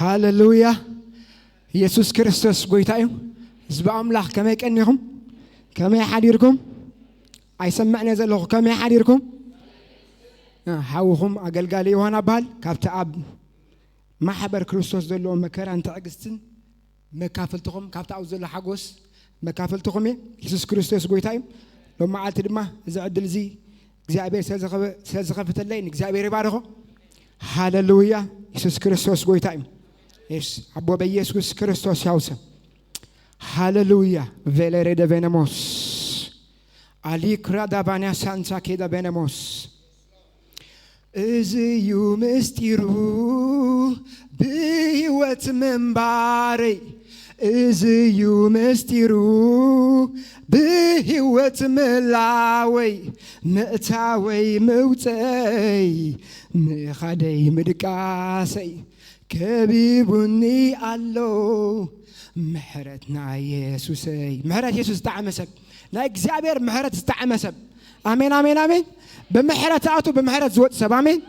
ሃለሉያ። ኢየሱስ ክርስቶስ ጎይታ እዩ። ህዝቢ ኣምላኽ ከመይ ቀኒኹም? ከመይ ሓዲርኩም? ኣይሰምዕን እየ ዘለኹ። ከመይ ሓዲርኩም? እ፣ ሓውኹም ኣገልጋሊ ዮሃና እበሃል። ካብቲ ኣብ ማሕበር ክርስቶስ ዘለዎ መከራን ትዕግስትን መካፈልትኹም፣ ካብቲ ኣብኡ ዘሎ ሓጎስ መካፈልትኹም እየ። ኢየሱስ ክርስቶስ ጎይታ እዩ። ሎም መዓልቲ ድማ እዚ ዕድል እዚ እግዚኣብሔር ስለ ዝኸፈተለይ ንእግዚኣብሔር ይባርኾ። ሃለሉያ። ኢየሱስ ክርስቶስ ጎይታ እዩ። የስ ኣቦ በኢየሱስ ክርስቶስ ያውሰ። ሃለሉያ። ቬለሬደ ቬነሞስ ኣሊክራ ዳባንያ ሳንሳ ኬዳ ቬነሞስ። እዚ እዩ ምስጢሩ ብህይወት ምንባረይ፣ እዚ እዩ ምስጢሩ ብህይወት ምላወይ፣ ምእታወይ ምውፀይ፣ ምኻደይ ምድቃሰይ ከቢቡኒ ኣሎ ምሕረት ናይ የሱሰይ። ምሕረት የሱስ ዝጠዓመ ሰብ፣ ናይ እግዚኣብሔር ምሕረት ዝጠዓመ ሰብ። ኣሜን፣ ኣሜን፣ ኣሜን። ብምሕረት ኣቱ ብምሕረት ዝወጥ ሰብ። ኣሜን።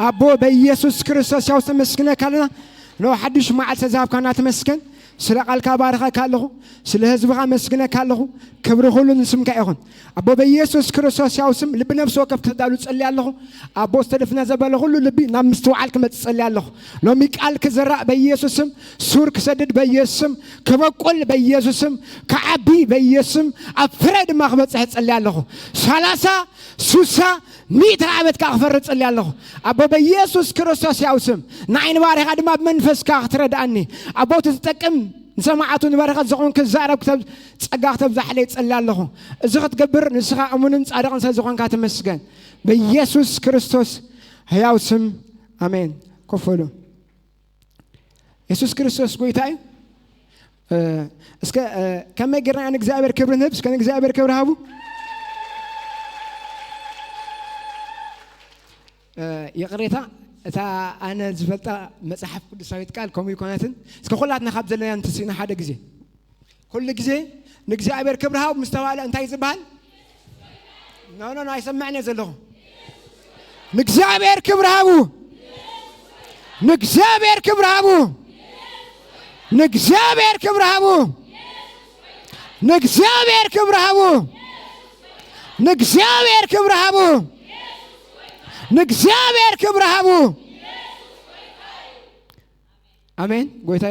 ኣቦ በኢየሱስ ክርስቶስ ያው ተመስግነካ ኣለና። ሎ ሓድሽ መዓልቲ ተዛብካና ተመስገን። ስለ ቃልካ ባርኸካ ኣለኹ። ስለ ህዝብኻ መስግነካ ኣለኹ። ክብሪ ኩሉ ንስምካ ይኹን። ኣቦ በኢየሱስ ክርስቶስ ያው ስም ልቢ ነፍሲ ወከፍ ክተዳሉ ጸልያ ኣለኹ። ኣቦ ዝተደፍነ ዘበለ ኩሉ ልቢ ናብ ምስትውዓል ክመጽእ ጸልያ ኣለኹ። ሎሚ ቃል ክዝራእ በኢየሱስ ስም፣ ሱር ክሰድድ በኢየሱስ ስም፣ ክበቁል በኢየሱስ ስም፣ ክዓቢ በኢየሱስ ስም፣ ኣብ ፍረ ድማ ክበጽሕ ጸልያ ኣለኹ። ሰላሳ፣ ሱሳ፣ ሚእቲ ዓመት ከኣ ክፈሪ ጸልያ ኣለኹ። ኣቦ በኢየሱስ ክርስቶስ ያው ስም ንዓይ ንባሪኻ ድማ ብመንፈስካ ክትረድኣኒ ኣቦ እቲ ዝጠቅም ንሰማዕቱ ንበረኸት ዝኾን ክዛረብ ክተብ-፣ ጸጋ ክተብዛሕለይ ጸልያ ኣለኹ። እዚ ክትገብር ንስኻ እሙንን ጻድቕን ስለ ዝኾንካ ተመስገን። በኢየሱስ ክርስቶስ ህያው ስም ኣሜን። ኮፍ በሉ። የሱስ ክርስቶስ ጎይታ እዩ። እ፣ እስከ፣ እ፣ ከመይ ጌርና ንእግዚኣብሔር ክብሪ ንህብ? እስከ ንእግዚኣብሔር ክብሪ ሃቡ። እ፣ ይቕሬታ፣ እታ ኣነ ዝፈልጣ መጽሓፍ ቅዱሳዊት ቃል ከምኡ ይኮነትን። እስከ ኩላትና ካብ ዘለና ንትስኢና ሓደ ግዜ። ኩሉ ግዜ ንእግዚኣብሔር ክብሪ ሃቡ ምስ ተባለ እንታይ ዝበሃል? ኖ፣ ኖ፣ ኖ፣ ኣይሰምዕን እየ ዘለኹ። ንእግዚኣብሔር ክብሪ ሃቡ። ንእግዚኣብሔር ክብሪ ሃቡ። ንእግዚኣብሔር ክብሪ ሃቡ። ንእግዚኣብሔር ክብሪ ሃቡ። ንእግዚኣብሔር ክብሪ ሃቡ። ንእግዚኣብሔር ክብሪ ሃቡ። ኣሜን። ጎይታ፣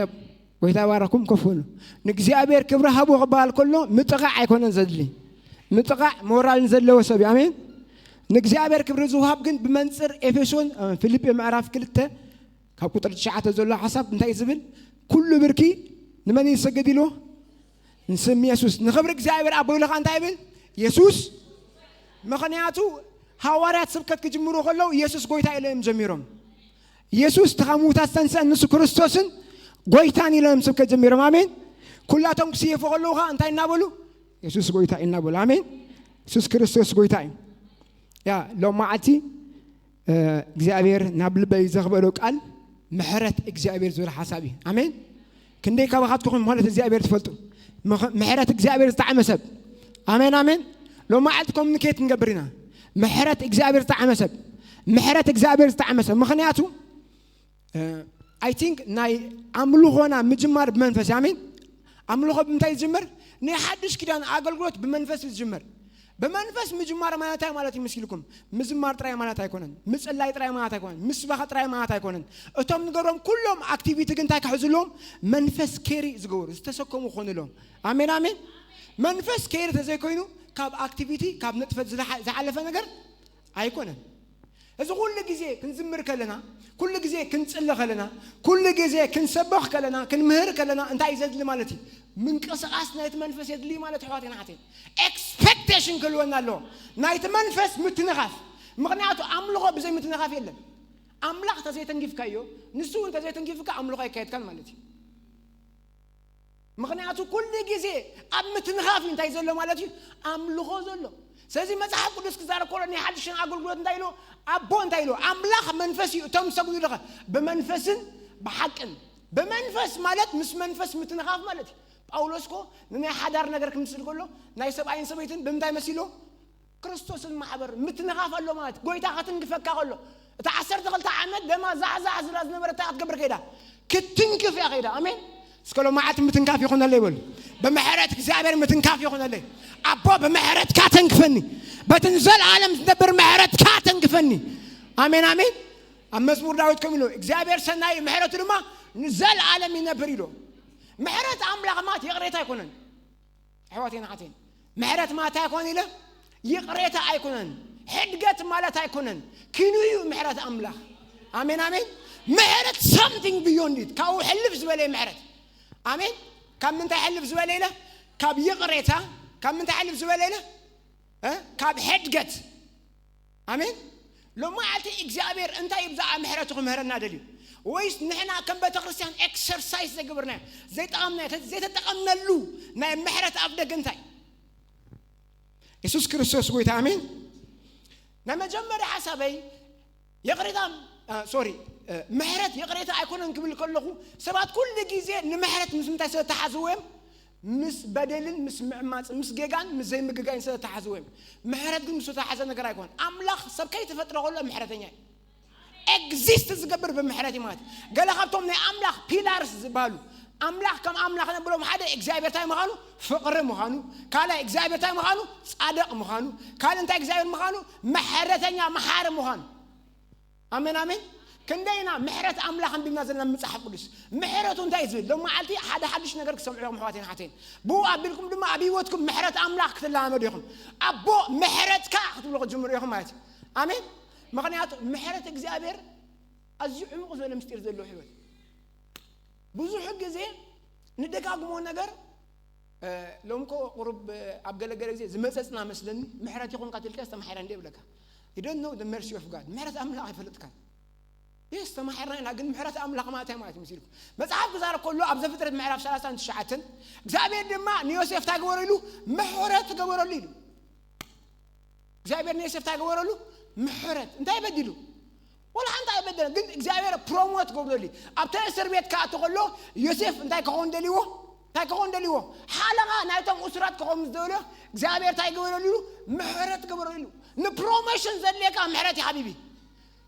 ጎይታ ይባረኩም። ኮፍ በሉ። ንእግዚኣብሔር ክብሪ ሃቡ ክበሃል ከሎ ምጥቓዕ ኣይኮነን ዘድሊ። ምጥቓዕ ሞራል ዘለዎ ሰብ እዩ። ኣሜን። ንእግዚኣብሔር ክብሪ ዝውሃብ ግን ብመንጽር ኤፌሶን፣ እ፣ ፊልጲ ምዕራፍ ክልተ ካብ ቁጥሪ ትሽዓተ ዘሎ ሓሳብ እንታይ ዝብል? ኩሉ ብርኪ ንመን ይሰግድ ኢሉ? ንስም የሱስ። ንኽብሪ እግዚኣብሔር ኣቦ ኢሉ ኸዓ እንታይ ይብል? የሱስ። ምኽንያቱ ሃዋርያት ስብከት ክጅምሩ ከለዉ የሱስ ጎይታ ኢሎም እዮም ጀሚሮም። የሱስ እቲ ካብ ምዉታት ዝተንስአ ንሱ ክርስቶስን ጎይታን ኢሎም እዮም ስብከት ጀሚሮም። ኣሜን። ኩላቶም ክስየፉ ከለዉ ኸዓ እንታይ እናበሉ? የሱስ ጎይታ እዩ እናበሉ። ኣሜን። የሱስ ክርስቶስ ጎይታ እዩ። ያ፣ ሎም መዓልቲ፣ እ፣ እግዚኣብሔር ናብ ልበይ ዘኽበሎ ቃል ምሕረት እግዚኣብሔር ዝብል ሓሳብ እዩ። ኣሜን። ክንደይ ካባኻትኩም ምሕረት እግዚኣብሔር ትፈልጡ? ምኽ-፣ ምሕረት እግዚኣብሔር ዝጠዓመ ሰብ። ኣሜን፣ ኣሜን። ሎም መዓልቲ ኮሙኒኬት ንገብር ኢና። ምሕረት እግዚኣብሔር ዝጠዓመ ሰብ። ምሕረት እግዚኣብሔር ዝጠዓመ ሰብ። ምኽንያቱ፣ እ፣ I think ናይ ኣምልኾና ምጅማር ብመንፈስ እዩ። ኣሜን። ኣምልኾ ብምንታይ ዝጅምር? ናይ ሓድሽ ኪዳን ኣገልግሎት ብመንፈስ እዩ ዝጅምር። ብመንፈስ ምጅማር ማለት እንታይ ማለት እዩ መሲልኩም? ምዝማር ጥራይ ማለት ኣይኮነን። ምጽላይ ጥራይ ማለት ኣይኮነን። ምስባኽ ጥራይ ማለት ኣይኮነን። እቶም ንገብሮም ኩሎም ኣክቲቪቲ ግን እንታይ ክሕዙ ኣለዎም? መንፈስ ኬሪ ዝገብሩ፣ ዝተሰከሙ ክኾኑ ኣለዎም። ኣሜን፣ ኣሜን። መንፈስ ኬሪ ተዘይኮይኑ ካብ ኣክቲቪቲ፣ ካብ ንጥፈት ዝለሓ-፣ ዝሓለፈ ነገር ኣይኮነን። እዚ ኩሉ ግዜ ክንዝምር ከለና፣ ኩሉ ግዜ ክንጽሊ ከለና፣ ኩሉ ግዜ ክንሰብኽ ከለና፣ ክንምህር ከለና እንታይ እዩ ዘድሊ ማለት እዩ? ምንቅስቓስ ናይቲ መንፈስ የድሊ ማለት እዩ፣ ኣሕዋተይን ኣሓተይን። ኤክስፔክቴሽን ክህልወና ኣለዎ። ናይቲ መንፈስ ምትንኻፍ። ምኽንያቱ ኣምልኾ ብዘይ ምትንኻፍ የለን። ኣምላኽ እንተዘይተንኪፍካዮ፣ ንሱ እውን እንተዘይተንኪፍካ ኣምልኾ ኣይካየድካን ማለት እዩ። ምኽንያቱ ኩሉ ግዜ ኣብ ምትንኻፍ እዩ እንታይ ዘሎ ማለት እዩ? ኣምልኾ ዘሎ። ስለዚ መጽሓፍ ቅዱስ ክዛረብ ከሎ ናይ ሓድሽን ኣገልግሎት እንታይ ኢሉ? ኣቦ እንታይ ኢሉ? ኣምላኽ መንፈስ እዩ፣ እቶም ዝሰግዱ ለኸ ብመንፈስን ብሓቅን። ብመንፈስ ማለት ምስ መንፈስ ምትንኻፍ ማለት እዩ። ጳውሎስ እኮ ንናይ ሓዳር ነገር ክምስል ከሎ ናይ ሰብኣይን ሰበይትን ብምንታይ መሲሉ? ክርስቶስን ማሕበር ምትንኻፍ ኣሎ ማለት ጎይታ ከትንክፈካ ከሎ እታ ዓሰርተ ክልተ ዓመት ደማ ዛዕዛዕ ዝብላ ዝነበረ እንታይ ክትገብር ከይዳ? ክትንክፍ እያ ከይዳ። ኣሜን። እስከ ሎማዓት ምትንካፍ ይኹነለይ በሉ። ብምሕረት እግዚኣብሔር ምትንካፍ ይኹነለይ። ኣቦ ብምሕረትካ ተንክፈኒ። በትን ዘልዓለም ዝነብር ምሕረትካ ተንክፈኒ። ኣሜን ኣሜን። ኣብ መዝሙር ዳዊት ከም ኢሉ እግዚኣብሔር ሰናይ ምሕረቱ ድማ ንዘልዓለም ይነብር ኢሉ። ምሕረት ኣምላኽ ማለት ይቕሬታ ኣይኮነን። ኣሕዋቴን ሓቴን፣ ምሕረት ማለት ኣይኮን ኢለ ይቕሬታ ኣይኮነን። ሕድገት ማለት ኣይኮነን። ኪኑ እዩ ምሕረት ኣምላኽ። ኣሜን ኣሜን። ምሕረት something beyond it፣ ካብኡ ሕልፍ ዝበለ ምሕረት። ኣሜን። ካብ ምንታይ ሕልፍ ዝበለ ኢለ? ካብ ይቕሬታ። ካብ ምንታይ ሕልፍ ዝበለ ኢለ? እ? ካብ ሕድገት። ኣሜን። ሎማዓልቲ እግዚኣብሔር እንታይ ብዛዕባ ምሕረቱ ክምህረና ደልዩ? ወይስ ንሕና ከም ቤተ ክርስቲያን ኤክሰርሳይዝ ዘግብርናዮ ዘይጠቐምናዮ ዘይተጠቐምነሉ ናይ ምሕረት ኣፍ ደገ እንታይ? የሱስ ክርስቶስ ጎይታ። ኣሜን። ናይ መጀመርያ ሓሳበይ ይቕሬታ፣ ሶሪ፣ ምሕረት ይቕሬታ ኣይኮነን ክብል ከለኹ ሰባት ኩሉ ግዜ ንምሕረት ምስ ምንታይ ስለ ተሓዝዎ እዮም? ምስ በደልን ምስ ምዕማፅ ምስ ጌጋን ምስ ዘይምግጋይን ስለ ተሓዝዎ እዮም። ምሕረት ግን ምስ ተሓዘ ነገር ኣይኮነን። ኣምላኽ ሰብ ከይተፈጥረ ከሎ ምሕረተኛ እዩ። ኤግዚስት ዝገብር ብምሕረት እዩ ማለት እዩ። ገለ ካብቶም ናይ ኣምላኽ ፒላርስ ዝበሃሉ ኣምላኽ ከም ኣምላኽ ነብሎም ሓደ እግዚኣብሔር እንታይ ምዃኑ ፍቕሪ ምዃኑ፣ ካልኣይ እግዚኣብሔር እንታይ ምዃኑ ጻድቕ ምዃኑ፣ ካልእ እንታይ እግዚኣብሔር ምዃኑ ምሕረተኛ መሓሪ ምዃኑ። ኣሜን ኣሜን። ክንደይና ምሕረት ኣምላኽ ኣንቢብና ዘለና መጽሓፍ ቅዱስ። ምሕረቱ እንታይ ዝብል ሎም መዓልቲ ሓደ ሓድሽ ነገር ክሰምዑ ኢኹም ኣሕዋቴን ሓቴን። ብኡ ኣቢልኩም ድማ ኣብ ህይወትኩም ምሕረት ኣምላኽ ክትለማመዱ ኢኹም። ኣቦ ምሕረትካ ክትብሉ ክትጅምሩ ኢኹም ማለት እዩ። ኣሜን። ምኽንያቱ ምሕረት እግዚኣብሔር ኣዝዩ ዕሙቕ ዝበለ ምስጢር ዘለዎ ህይወት። ብዙሕ ግዜ ንደጋግሞ ነገር፣ እ፣ ሎም እኮ ቁሩብ፣ እ፣ ኣብ ገለገለ ግዜ ዝመጸጽና መስለኒ፣ ምሕረት ይኹንካ ትልካ ዝተማሕረ እንደ ይብለካ። You don't know the mercy of God። ምሕረት ኣምላኽ ኣይፈልጥካን። የስ ተማሒርና ኢና፣ ግን ምሕረት ኣምላኽ ማለት እንታይ ማለት እዩ መሲልኩም? መጽሓፍ ክዛረብ ከሎ ኣብ ዘፍጥረት ምዕራፍ ሰላሳን ትሽዓተን እግዚኣብሔር ድማ ንዮሴፍ እንታይ ገበረሉ? ምሕረት ገበረሉ ኢሉ። እግዚኣብሔር ንዮሴፍ እንታይ ገበረሉ? ምሕረት። እንታይ በዲሉ? ወላ ሓንቲ ኣይበደለን፣ ግን እግዚኣብሔር ፕሮሞት ገብረሉ። ኣብቲ እስር ቤት ክኣቱ ከሎ ዮሴፍ እንታይ ክኸውን ደልዎ? እንታይ ክኸውን ደልዎ? ሓለቓ ናይቶም እሱራት ክኸውን ምስ ደልዮ እግዚኣብሔር እንታይ ገበረሉ? ምሕረት ገበረሉ። ንፕሮሞሽን ዘድልየካ ምሕረት እዩ ሓቢቢ።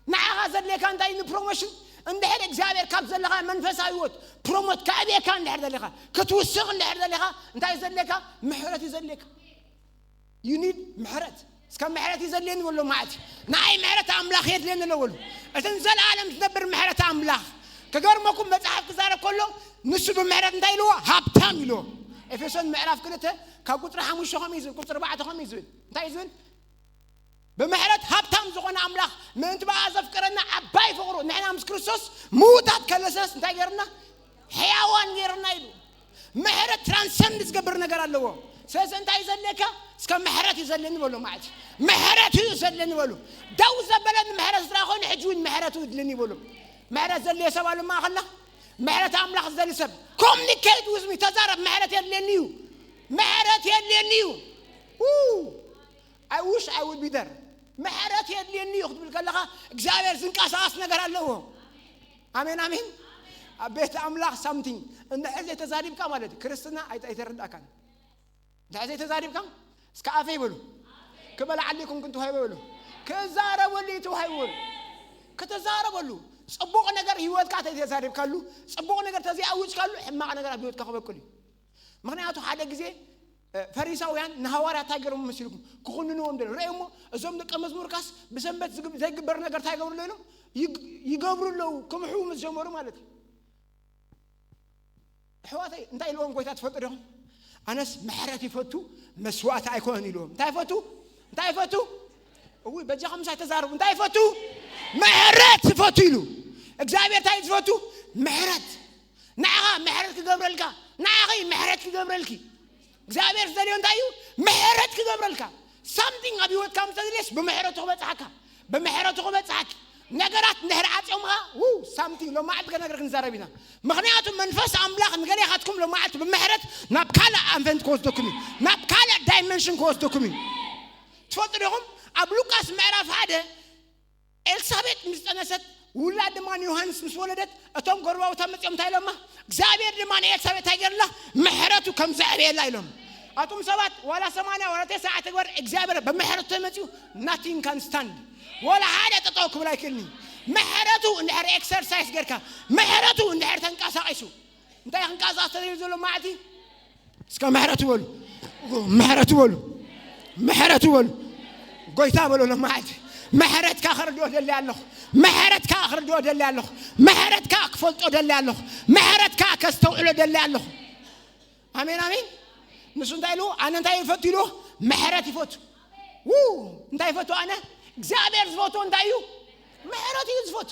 ንዓኻ ዘድልየካ እንታይ እዩ ንፕሮሞሽን? እንድሕር እግዚኣብሔር ካብ ዘለኻ መንፈሳዊ ህይወት ፕሮሞት ከዕብየካ እንድሕር ዘድልየካ፣ ክትውስኽ እንድሕር ዘድልየካ እንታይ እዩ ዘድልየካ? ምሕረት እዩ ዘድልየካ። You need ምሕረት። እስከ ምሕረት እዩ ዘድልየኒ በሎ ማለት እዩ። ንዓይ ምሕረት ኣምላኽ የድልየኒ ኣሎ በሉ። እተን ዘለኣለም ዝነብር ምሕረት ኣምላኽ። ክገርመኩም መጽሓፍ ክዛረብ ከሎ ንሱ ብምሕረት እንታይ ኢልዎ? ሃብታም ኢልዎ። ኤፌሶን ምዕራፍ ክልተ ካብ ቁጽሪ ሓሙሽተ ከምኡ እዩ ዝብል፣ ቁጽሪ ኣርባዕተ ከምኡ እዩ ዝብል። እንታይ እዩ ዝብል? ብምሕረት ሃብታም ዝኾነ ኣምላኽ ምእንቲ ብኣ ዘፍቀረና ዓባይ ፍቕሩ ንሕና ምስ ክርስቶስ ምዉታት ከለሰስ እንታይ ገይርና? ሕያዋን ገይርና ኢሉ። ምሕረት ትራንሰንድ ዝገብር ነገር ኣለዎ። ስለዚ እንታይ እዩ ዘድልየካ? እስከ ምሕረት እዩ ዘድልየኒ በሉ ማለት እዩ። ምሕረት እዩ ዘድልየኒ በሉ። ደው ዘበለኒ ምሕረት ስድራ ኮይኑ ሕጂ እውን ምሕረት እዩ ድልኒ በሉ። ምሕረት ዘድልየ ሰብ ኣሎ ማእኸልና? ምሕረት ኣምላኽ ዝደሊ ሰብ ኮሚኒኬት ዊዝ ሚ፣ ተዛረብ። ምሕረት የድልየኒ እዩ። ምሕረት የድልየኒ እዩ። ው፣ I wish I would be there። ምሕረት የድልየኒ እዩ ክትብል ከለኻ እግዚኣብሔር ዝንቀሳቐስ ነገር ኣለዎ። ኣሜን ኣሜን። ኣብ ቤት ኣምላኽ ሳምቲንግ እንድሕር ዘይተዛሪብካ ማለት እዩ ክርስትና ኣይተ-፣ ኣይተረዳእካን። እንድሕር ዘይተዛሪብካ እስከ ኣፈይ በሉ። ክበልዓሊኩም ክንትዋይ በሉ። ክዛረበሉ ይትዋይ በሉ። ከተዛረበሉ ጽቡቕ ነገር ህይወትካ ተዘይተዛሪብካሉ፣ ጽቡቕ ነገር ተዘይኣውጅካሉ ሕማቕ ነገር ኣብ ህይወትካ ክበቁል እዩ። ምኽንያቱ ሓደ ግዜ፣ እ፣ ፈሪሳውያን ንሃዋርያት እንታይ ገይሮም መሲልኩም? ክኹንንዎም ደለዉ። ረእዩ እሞ እዞም ደቀ መዝሙርካስ ብሰንበት ዝግ-፣ ዘይግበር ነገር እንታይ ይገብሩ ኣለዉ ኢሎም? ይግ-፣ ይገብሩ ኣለዉ፣ ክምሕዉ ምስ ጀመሩ ማለት እዩ። ኣሕዋተይ፣ እንታይ ኢልዎም ጎይታ ትፈልጡ ዲኹም? ኣነስ ምሕረት ይፈቱ፣ መስዋእቲ ኣይኮነን ኢልዎም። እንታይ ይፈቱ? እንታይ ይፈቱ? እውይ፣ በጃኹም ምሳይ ተዛረቡ። እንታይ ይፈቱ? ምሕረት ይፈቱ ኢሉ። እግዚኣብሔር እንታይ ዝፈቱ? ምሕረት። ንዓኻ ምሕረት ክገብረልካ፣ ንዓኺ ምሕረት ክገብረልኪ። እግዚኣብሔር ዝደልዮ እንታይ እዩ? ምሕረት ክገብረልካ። ሳምቲንግ ኣብ ህይወትካ ምስ ተድልየስ ብምሕረቱ ክበጽሓካ፣ ብምሕረቱ ክበጽሓኪ። ነገራት እንድሕር ዓጽዮምኻ፣ ው፣ ሳምቲንግ ሎም መዓልቲ ገለ ነገር ክንዛረብ ኢና። ምኽንያቱ መንፈስ ኣምላኽ ንገሌኻትኩም ሎም መዓልቲ ብምሕረት ናብ ካልእ ኣንፈንት ክወስደኩም እዩ፣ ናብ ካልእ ዳይመንሽን ክወስደኩም እዩ። ትፈልጡ ዲኹም? ኣብ ሉቃስ ምዕራፍ ሓደ ኤልሳቤጥ ምስ ጠነሰት ውላድ ድማ ንዮሃንስ ምስ ወለደት እቶም ጎረባብታ መጺኦም እንታይ ኢሎማ? እግዚኣብሔር ድማ ንኤልሳቤጥ እንታይ ገይርላ? ምሕረቱ ከም ዘዕበየላ ኢሎም። ኣቱም ሰባት ዋላ ሰማንያ ዋላ ተስዓ ተግባር እግዚኣብሔር ብምሕረቱ ተመጺኡ nothing can stand። ዋላ ሓደ ጠጠው ክብል ኣይክእልኒ። ምሕረቱ እንድሕር ኤክሰርሳይስ ጌርካ፣ ምሕረቱ እንድሕር ተንቀሳቒሱ፣ እንታይ ክንቀሳቐስ ተደልዩ ዘሎ መዓልቲ? እስከ ምሕረት በሉ፣ ምሕረት በሉ፣ ምሕረት በሉ። ጎይታ በሎ ሎ መዓልቲ፣ ምሕረትካ ክርድኦ ደሊ ኣለኹ፣ ምሕረትካ ክርድኦ ደሊ ኣለኹ፣ ምሕረትካ ክፈልጦ ደሊ ኣለኹ፣ ምሕረትካ ከስተውዕሎ ደሊ ኣለኹ። ኣሜን ኣሜን። ንሱ እንታይ ኢሉ? ኣነ እንታይ ይፈቱ ኢሉ? ምሕረት ይፈቱ። ው እንታይ ይፈቱ? ኣነ እግዚኣብሔር ዝፈትዎ እንታይ እዩ? ምሕረት እዩ ዝፈቱ።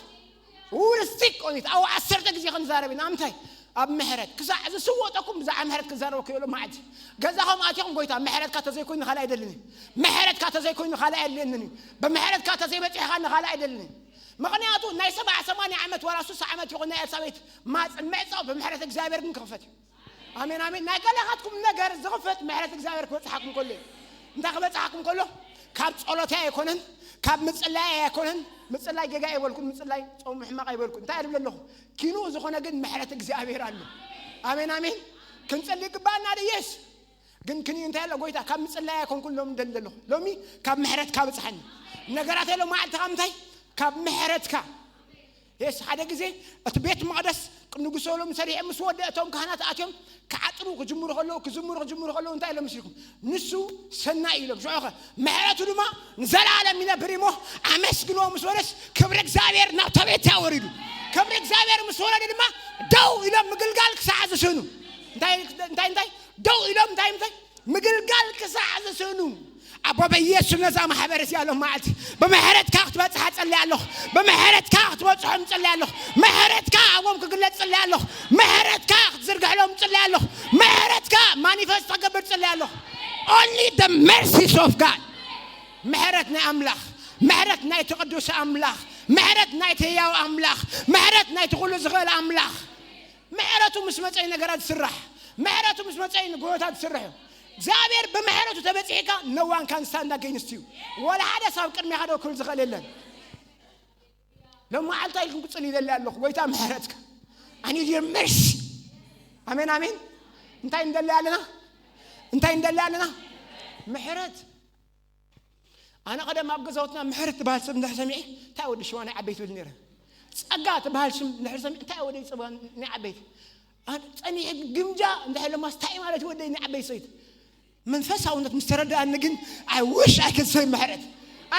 ውርስቲክ ቆኒት ኣብ ዓሰርተ ግዜ ክንዛረብ ኢና። ምንታይ? ኣብ ምሕረት ክሳዕ ዝስወጠኩም ብዛዕባ ምሕረት ክዛረበኩ ይብሎ መዓልቲ። ገዛኹም ኣቲኹም ጎይታ ምሕረትካ ተዘይኮይኑ ካልእ ኣይደልን እዩ። ምሕረትካ ተዘይኮይኑ ካልእ ኣይደልን እዩ። ብምሕረትካ ተዘይበፂሕካ ንኻልእ ኣይደልን እዩ። ምኽንያቱ ናይ ሰብዓ ሰማንያ ዓመት ዋላ ሱሳ ዓመት ይኹን ናይ ኤልሳቤት ማፅን ምዕፃው ብምሕረት እግዚኣብሔር ግን ክኽፈት እዩ። ኣሜን ኣሜን። ናይ ገለኻትኩም ነገር ዝኽፈት ምሕረት እግዚኣብሔር ክበፅሓኩም ከሎ እዩ። እንታይ ክበፅሓኩም ከሎ? ካብ ጸሎተይ ኣይኮነን፣ ካብ ምጽላይ ኣይኮነን። ምጽላይ ጌጋ ኣይበልኩን፣ ምጽላይ ጾም ሕማቕ ኣይበልኩን። እንታይ እብል ኣለኹ? ኪኑ ዝኾነ ግን ምሕረት እግዚኣብሔር ኣሎ። ኣሜን ኣሜን። ክንጽሊ ይግባና ድየስ? ግን ክኒ እንታይ ኣሎ? ጎይታ ካብ ምጽላይ ኣይኮንኩን ሎም ደል ዘለኹ። ሎሚ ካብ ምሕረትካ ብጽሓኒ። ነገራት የሎ መዓልቲ ካብ ምንታይ? ካብ ምሕረትካ። የስ ሓደ ግዜ እቲ ቤት መቕደስ ንጉሶ ሎም ሰሪሑ ምስ ወደ እቶም ካህናት ኣትዮም ክዓጥሩ ክጅምሩ ከለዉ ክዝምሩ ክጅምሩ ከለዉ እንታይ ኢሎም ምስልኩም? ንሱ ሰናይ ኢሎም። ሽዑኸ ምሕረቱ ድማ ንዘለኣለም ይነብር እሞ ኣመስግንዎ ምስ በለስ ክብሪ እግዚኣብሔር ናብ ተቤት ወሪዱ። ክብሪ እግዚኣብሔር ምስ ወረደ ድማ ደው ኢሎም ምግልጋል ክሳዕ ዝስኑ እንታይ እንታይ እንታይ ደው ኢሎም እንታይ እንታይ ምግልጋል ክሳዕ ዝስኑ ኣቦ በኢየሱስ ነዛ ማሕበር እዚኣ ሎም መዓልቲ ብምሕረትካ ክትበጽሓ ጸልያ ኣለኹ። ብምሕረትካ ክትበጽሖም ጸልያ ኣለኹ። ምሕረትካ ኣብኦም ክግለጽ ጸልያ ኣለኹ። ምሕረትካ ክትዝርግሕሎም ጸልያ ኣለኹ። ምሕረትካ ማኒፈስት ክገብር ጸልያ ኣለኹ። Only the mercies of God። ምሕረት ናይ ኣምላኽ፣ ምሕረት ናይ እቲ ቅዱስ ኣምላኽ፣ ምሕረት ናይ እቲ ህያው ኣምላኽ፣ ምሕረት ናይ እቲ ኩሉ ዝኽእል ኣምላኽ። ምሕረቱ ምስ መጸ እዩ ነገራት ዝስራሕ። ምሕረቱ ምስ መጸ እዩ ንጎታት ዝስራሕ እዩ። እግዚኣብሔር ብምሕረቱ ተበጺሕካ no one can stand against you። ወላ ሓደ ሰብ ቅድሚኻ ደው ክብል ዝኽእል የለን። ሎም መዓልታ ኢልኩም ክጽል ይደሊ ኣለኹ። ጎይታ ምሕረትካ። I need your mercy። ኣሜን ኣሜን። እንታይ እንደሊ ኣለና? እንታይ እንደሊ ኣለና? ምሕረት። ኣነ ቀደም ኣብ ገዛውትና ምሕረት ትበሃል ሰብ እንድሕር ሰሚዐ እንታይ ወዲ ሽዋ ናይ ዓበይቲ ብል ነረ። ጸጋ ትበሃል ሽም እንድሕር ሰሚዐ እንታይ ወዲ ጸባ ናይ ዓበይቲ። ኣነ ጸኒሐ ግምጃ እንድሕር ለማስ እንታይ ማለት ወደይ ናይ ዓበይቲ ሰይት። መንፈሳውነት ምስ ተረዳኣኒ ግን I wish I could say ምሕረት።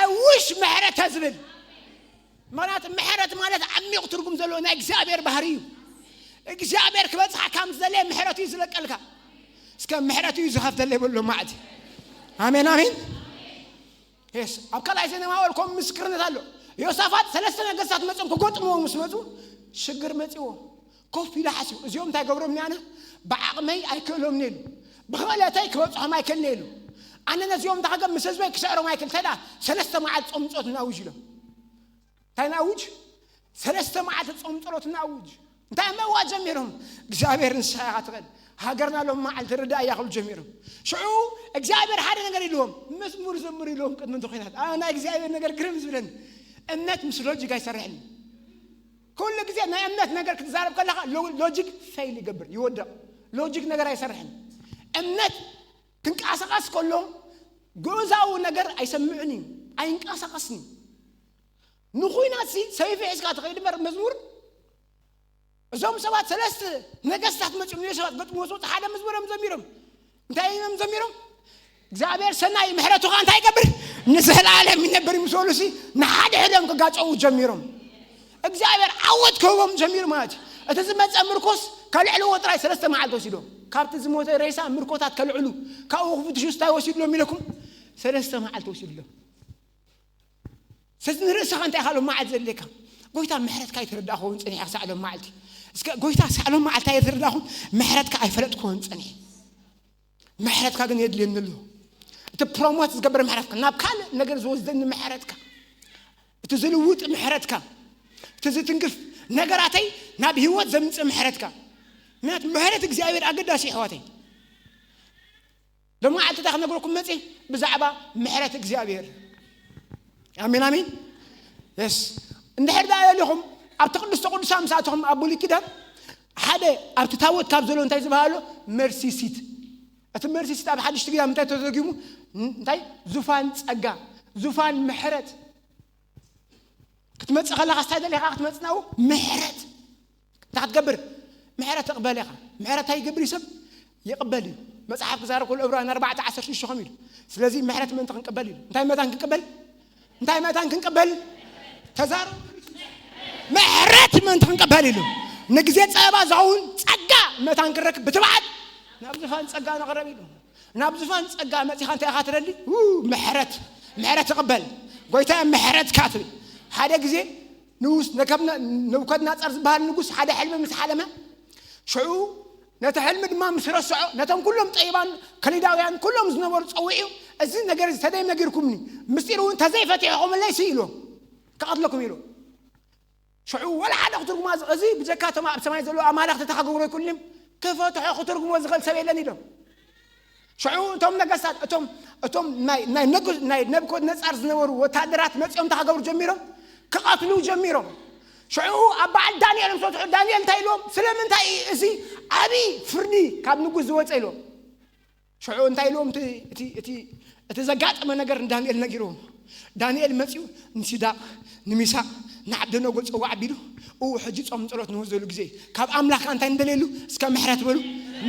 I wish ምሕረት ተዝብል። ምኽንያቱ ምሕረት ማለት ዓሚቕ ትርጉም ዘለዎ ናይ እግዚኣብሔር ባህሪ እዩ። እግዚኣብሔር ክበጽሓ ከም ዝደለየ ምሕረቱ እዩ ዝለቀልካ። እስከ ምሕረቱ እዩ ዝኸፍተለይ በሎ ማዕት። ኣሜን ኣሜን። የስ ኣብ ካልኣይ ዜና ማወል ከም ምስክርነት ኣሎ። ዮሳፋት ሰለስተ ነገስታት መጾም ክገጥምዎ ምስ መጹ ሽግር መጺዎ። ኮፍ ኢሉ ሓሲቡ እዚኦም እንታይ ገብሮም ኣነ ብዓቕመይ ኣይክእሎም ኢሉ። ብኽእለተይ ክበጽሖም ኣይክእልን ኢሉ። ኣነ ነዚኦም እንታይ ከገብ ምስ ህዝበይ ክስዕሮም ኣይክእል። እንታይ ደኣ ሰለስተ መዓልቲ ጾም ጸሎት እናውጅ ኢሎም። እንታይ ናውጅ? ሰለስተ መዓልቲ ጾም ጸሎት ናውጅ። እንታይ ምእዋጅ ጀሚሮም? እግዚኣብሔር ንስኻ ኢኻ ትኽእል። ሃገርና ሎም መዓልቲ ርዳእ እያ ክብሉ ጀሚሮም። ሽዑ እግዚኣብሔር ሓደ ነገር ኢልዎም፣ መዝሙር ዘምሩ ኢልዎም ቅድሚ እቲ ኹናት። ኣነ ናይ እግዚኣብሔር ነገር ግርም ዝብለኒ እምነት ምስ ሎጂክ ኣይሰርሕን። ኩሉ ግዜ ናይ እምነት ነገር ክትዛረብ ከለኻ ሎ- ሎጂክ ፌል ይገብር፣ ይወድቕ። ሎጂክ ነገር ኣይሰርሕን። እምነት ክንቀሳቐስ ከሎ ግእዛዊ ነገር ኣይሰምዕን እዩ፣ ኣይንቀሳቐስን እዩ። ንኹናት ሲ ሰይፊ ሒዝካ ትኸይድ እምበር መዝሙር እዞም ሰባት ሰለስተ ነገስታት መፅኦም ንዮ ሰባት ገጥሞ ዝወፁ ሓደ መዝሙር እዮም ዘሚሮም። እንታይ እዮም ዘሚሮም? እግዚኣብሔር ሰናይ ምሕረቱ ከዓ እንታይ ይገብር ንዘለኣለም ይነብር ምስ በሉ ሲ ንሓደ ሕደም ክጋጨዉ ጀሚሮም። እግዚኣብሔር ዓወት ክህቦም ጀሚሩ ማለት እዩ። እቲ ዝመፀ ምርኮስ ከልዕልዎ ጥራይ ሰለስተ መዓልቲ ወሲዶም ካብቲ ዝሞተ ሬሳ ምርኮታት ከልዕሉ ካብኡ ክፍትሹ ስታይ ወሲድሎም ኢለኩም ሰለስተ መዓልቲ ወሲድሎም። ስለዚ ንርእስኻ እንታይ ኢኻ ሎም መዓልቲ ዘድልየካ? ጎይታ ምሕረትካ ኣይተረዳእኸውን ጸኒሐ ክሳዕ ሎም መዓልቲ። እስከ ጎይታ ክሳዕ ሎም መዓልቲ ኣይተረዳእኹን ምሕረትካ ኣይፈለጥኩዎን ጸኒሐ። ምሕረትካ ግን የድልየኒ ኣሎ። እቲ ፕሮሞት ዝገብር ምሕረትካ፣ ናብ ካልእ ነገር ዝወስደኒ ምሕረትካ፣ እቲ ዝልውጥ ምሕረትካ፣ እቲ ዝትንክፍ ነገራተይ ናብ ህይወት ዘምጽእ ምሕረትካ። ምሕረት እግዚኣብሔር ኣገዳሲ ኣሕዋተይ። ሎም መዓልትታት ክነግረኩም መጽ ብዛዕባ ምሕረት እግዚኣብሔር። ኣሜን ኣሜን። የስ እንድሕር ደኣ የሊኹም ኣብቲ ቅድስተ ቅዱሳን ምስ ኣተኹም ኣብ ብሉይ ኪዳን ሓደ ኣብቲ ታቦት ካብ ዘሎ እንታይ ዝበሃሎ መርሲ ሲት። እቲ መርሲ ሲት ኣብ ሓድሽቲ ኪዳን እንታይ ተተርጊሙ? እንታይ ዙፋን ጸጋ፣ ዙፋን ምሕረት። ክትመጽእ ከለኻ ስታይ ደሊኻ ክትመጽእ ናው ምሕረት እንታይ ክትገብር? ምሕረት ትቕበል ኢኻ። ምሕረት እንታይ ይገብር እዩ ሰብ? ይቕበል እዩ። መጽሓፍ ክዛረብ ከሎ ዕብራውያን ኣርባዕተ ዓሰርተ ሽዱሽተ ከም ኢሉ። ስለዚ ምሕረት ምእንቲ ክንቅበል ኢሉ። እንታይ መታን ክንቅበል? እንታይ መታን ክንቅበል? ተዛረቡ። ምሕረት ምእንቲ ክንቅበል ኢሉ። ንግዜ ጸበባ ዝኸውን ጸጋ መታን ክንረክብ ብትብዓት ናብ ዝፋን ጸጋ ንቕረብ ኢሉ። ናብ ዝፋን ጸጋ መጺኻ እንታይ ኢኻ ትደሊ? ው፣ ምሕረት። ምሕረት ትቕበል። ጎይታ ምሕረት ካትብል። ሓደ ግዜ ንጉስ ነከብነ-፣ ነቡከድነጻር ዝበሃል ንጉስ ሓደ ሕልሚ ምስ ሓለመ፣ ሽዑ ነቲ ሕልሚ ድማ ምስ ረስዖ፣ ነቶም ኩሎም ጠይባን ከሊዳውያን ኩሎም ዝነበሩ ጸዊዑ፣ "እዚ ነገር እዚ ተደይም ነጊርኩምኒ፣ ምስጢር እውን ተዘይፈቲሕኹምለይ ሲ" ኢሉ፣ "ክቐትለኩም" ኢሉ። ሽዑ ወላ ሓደ ክትርጉማ እዚ ብጀካ እቶም ኣብ ሰማይ ዘለዉ ኣማልኽቲ ተኸገብሩ ኣይክእሉን እዮም። ክፈትሖ ክትርጉሞ ዝኽእል ሰብ የለን ኢሎም። ሽዑ እቶም ነገስታት፣ እቶም፣ እቶም ናይ፣ ናይ ነጉ-፣ ናይ ነብኮድነጻር ዝነበሩ ወታደራት መጺኦም ተኸገብሩ ጀሚሮም፣ ክቐትሉ ጀሚሮም። ሽዑ ኣብ በዓል ዳንኤል ምስ በጽሑ ዳንኤል እንታይ ኢልዎም? "ስለምንታይ እዚ ዓቢ ፍርዲ ካብ ንጉስ ዝወጸ?" ኢልዎም። ሽዑ እንታይ ኢልዎም? እቲ፣ እቲ፣ እቲ፣ እቲ ዘጋጠመ ነገር ንዳንኤል ነጊርዎም። ዳንኤል መጺኡ ንሲድራቅ፣ ንሚሳቅ፣ ንዓብደነጎ ጸዋዕ ኣቢሉ፣ "እው፣ ሕጂ ጾም ጸሎት ንውዘሉ ግዜ፣ ካብ ኣምላኽካ እንታይ እንደልየሉ? እስከ ምሕረት በሉ፣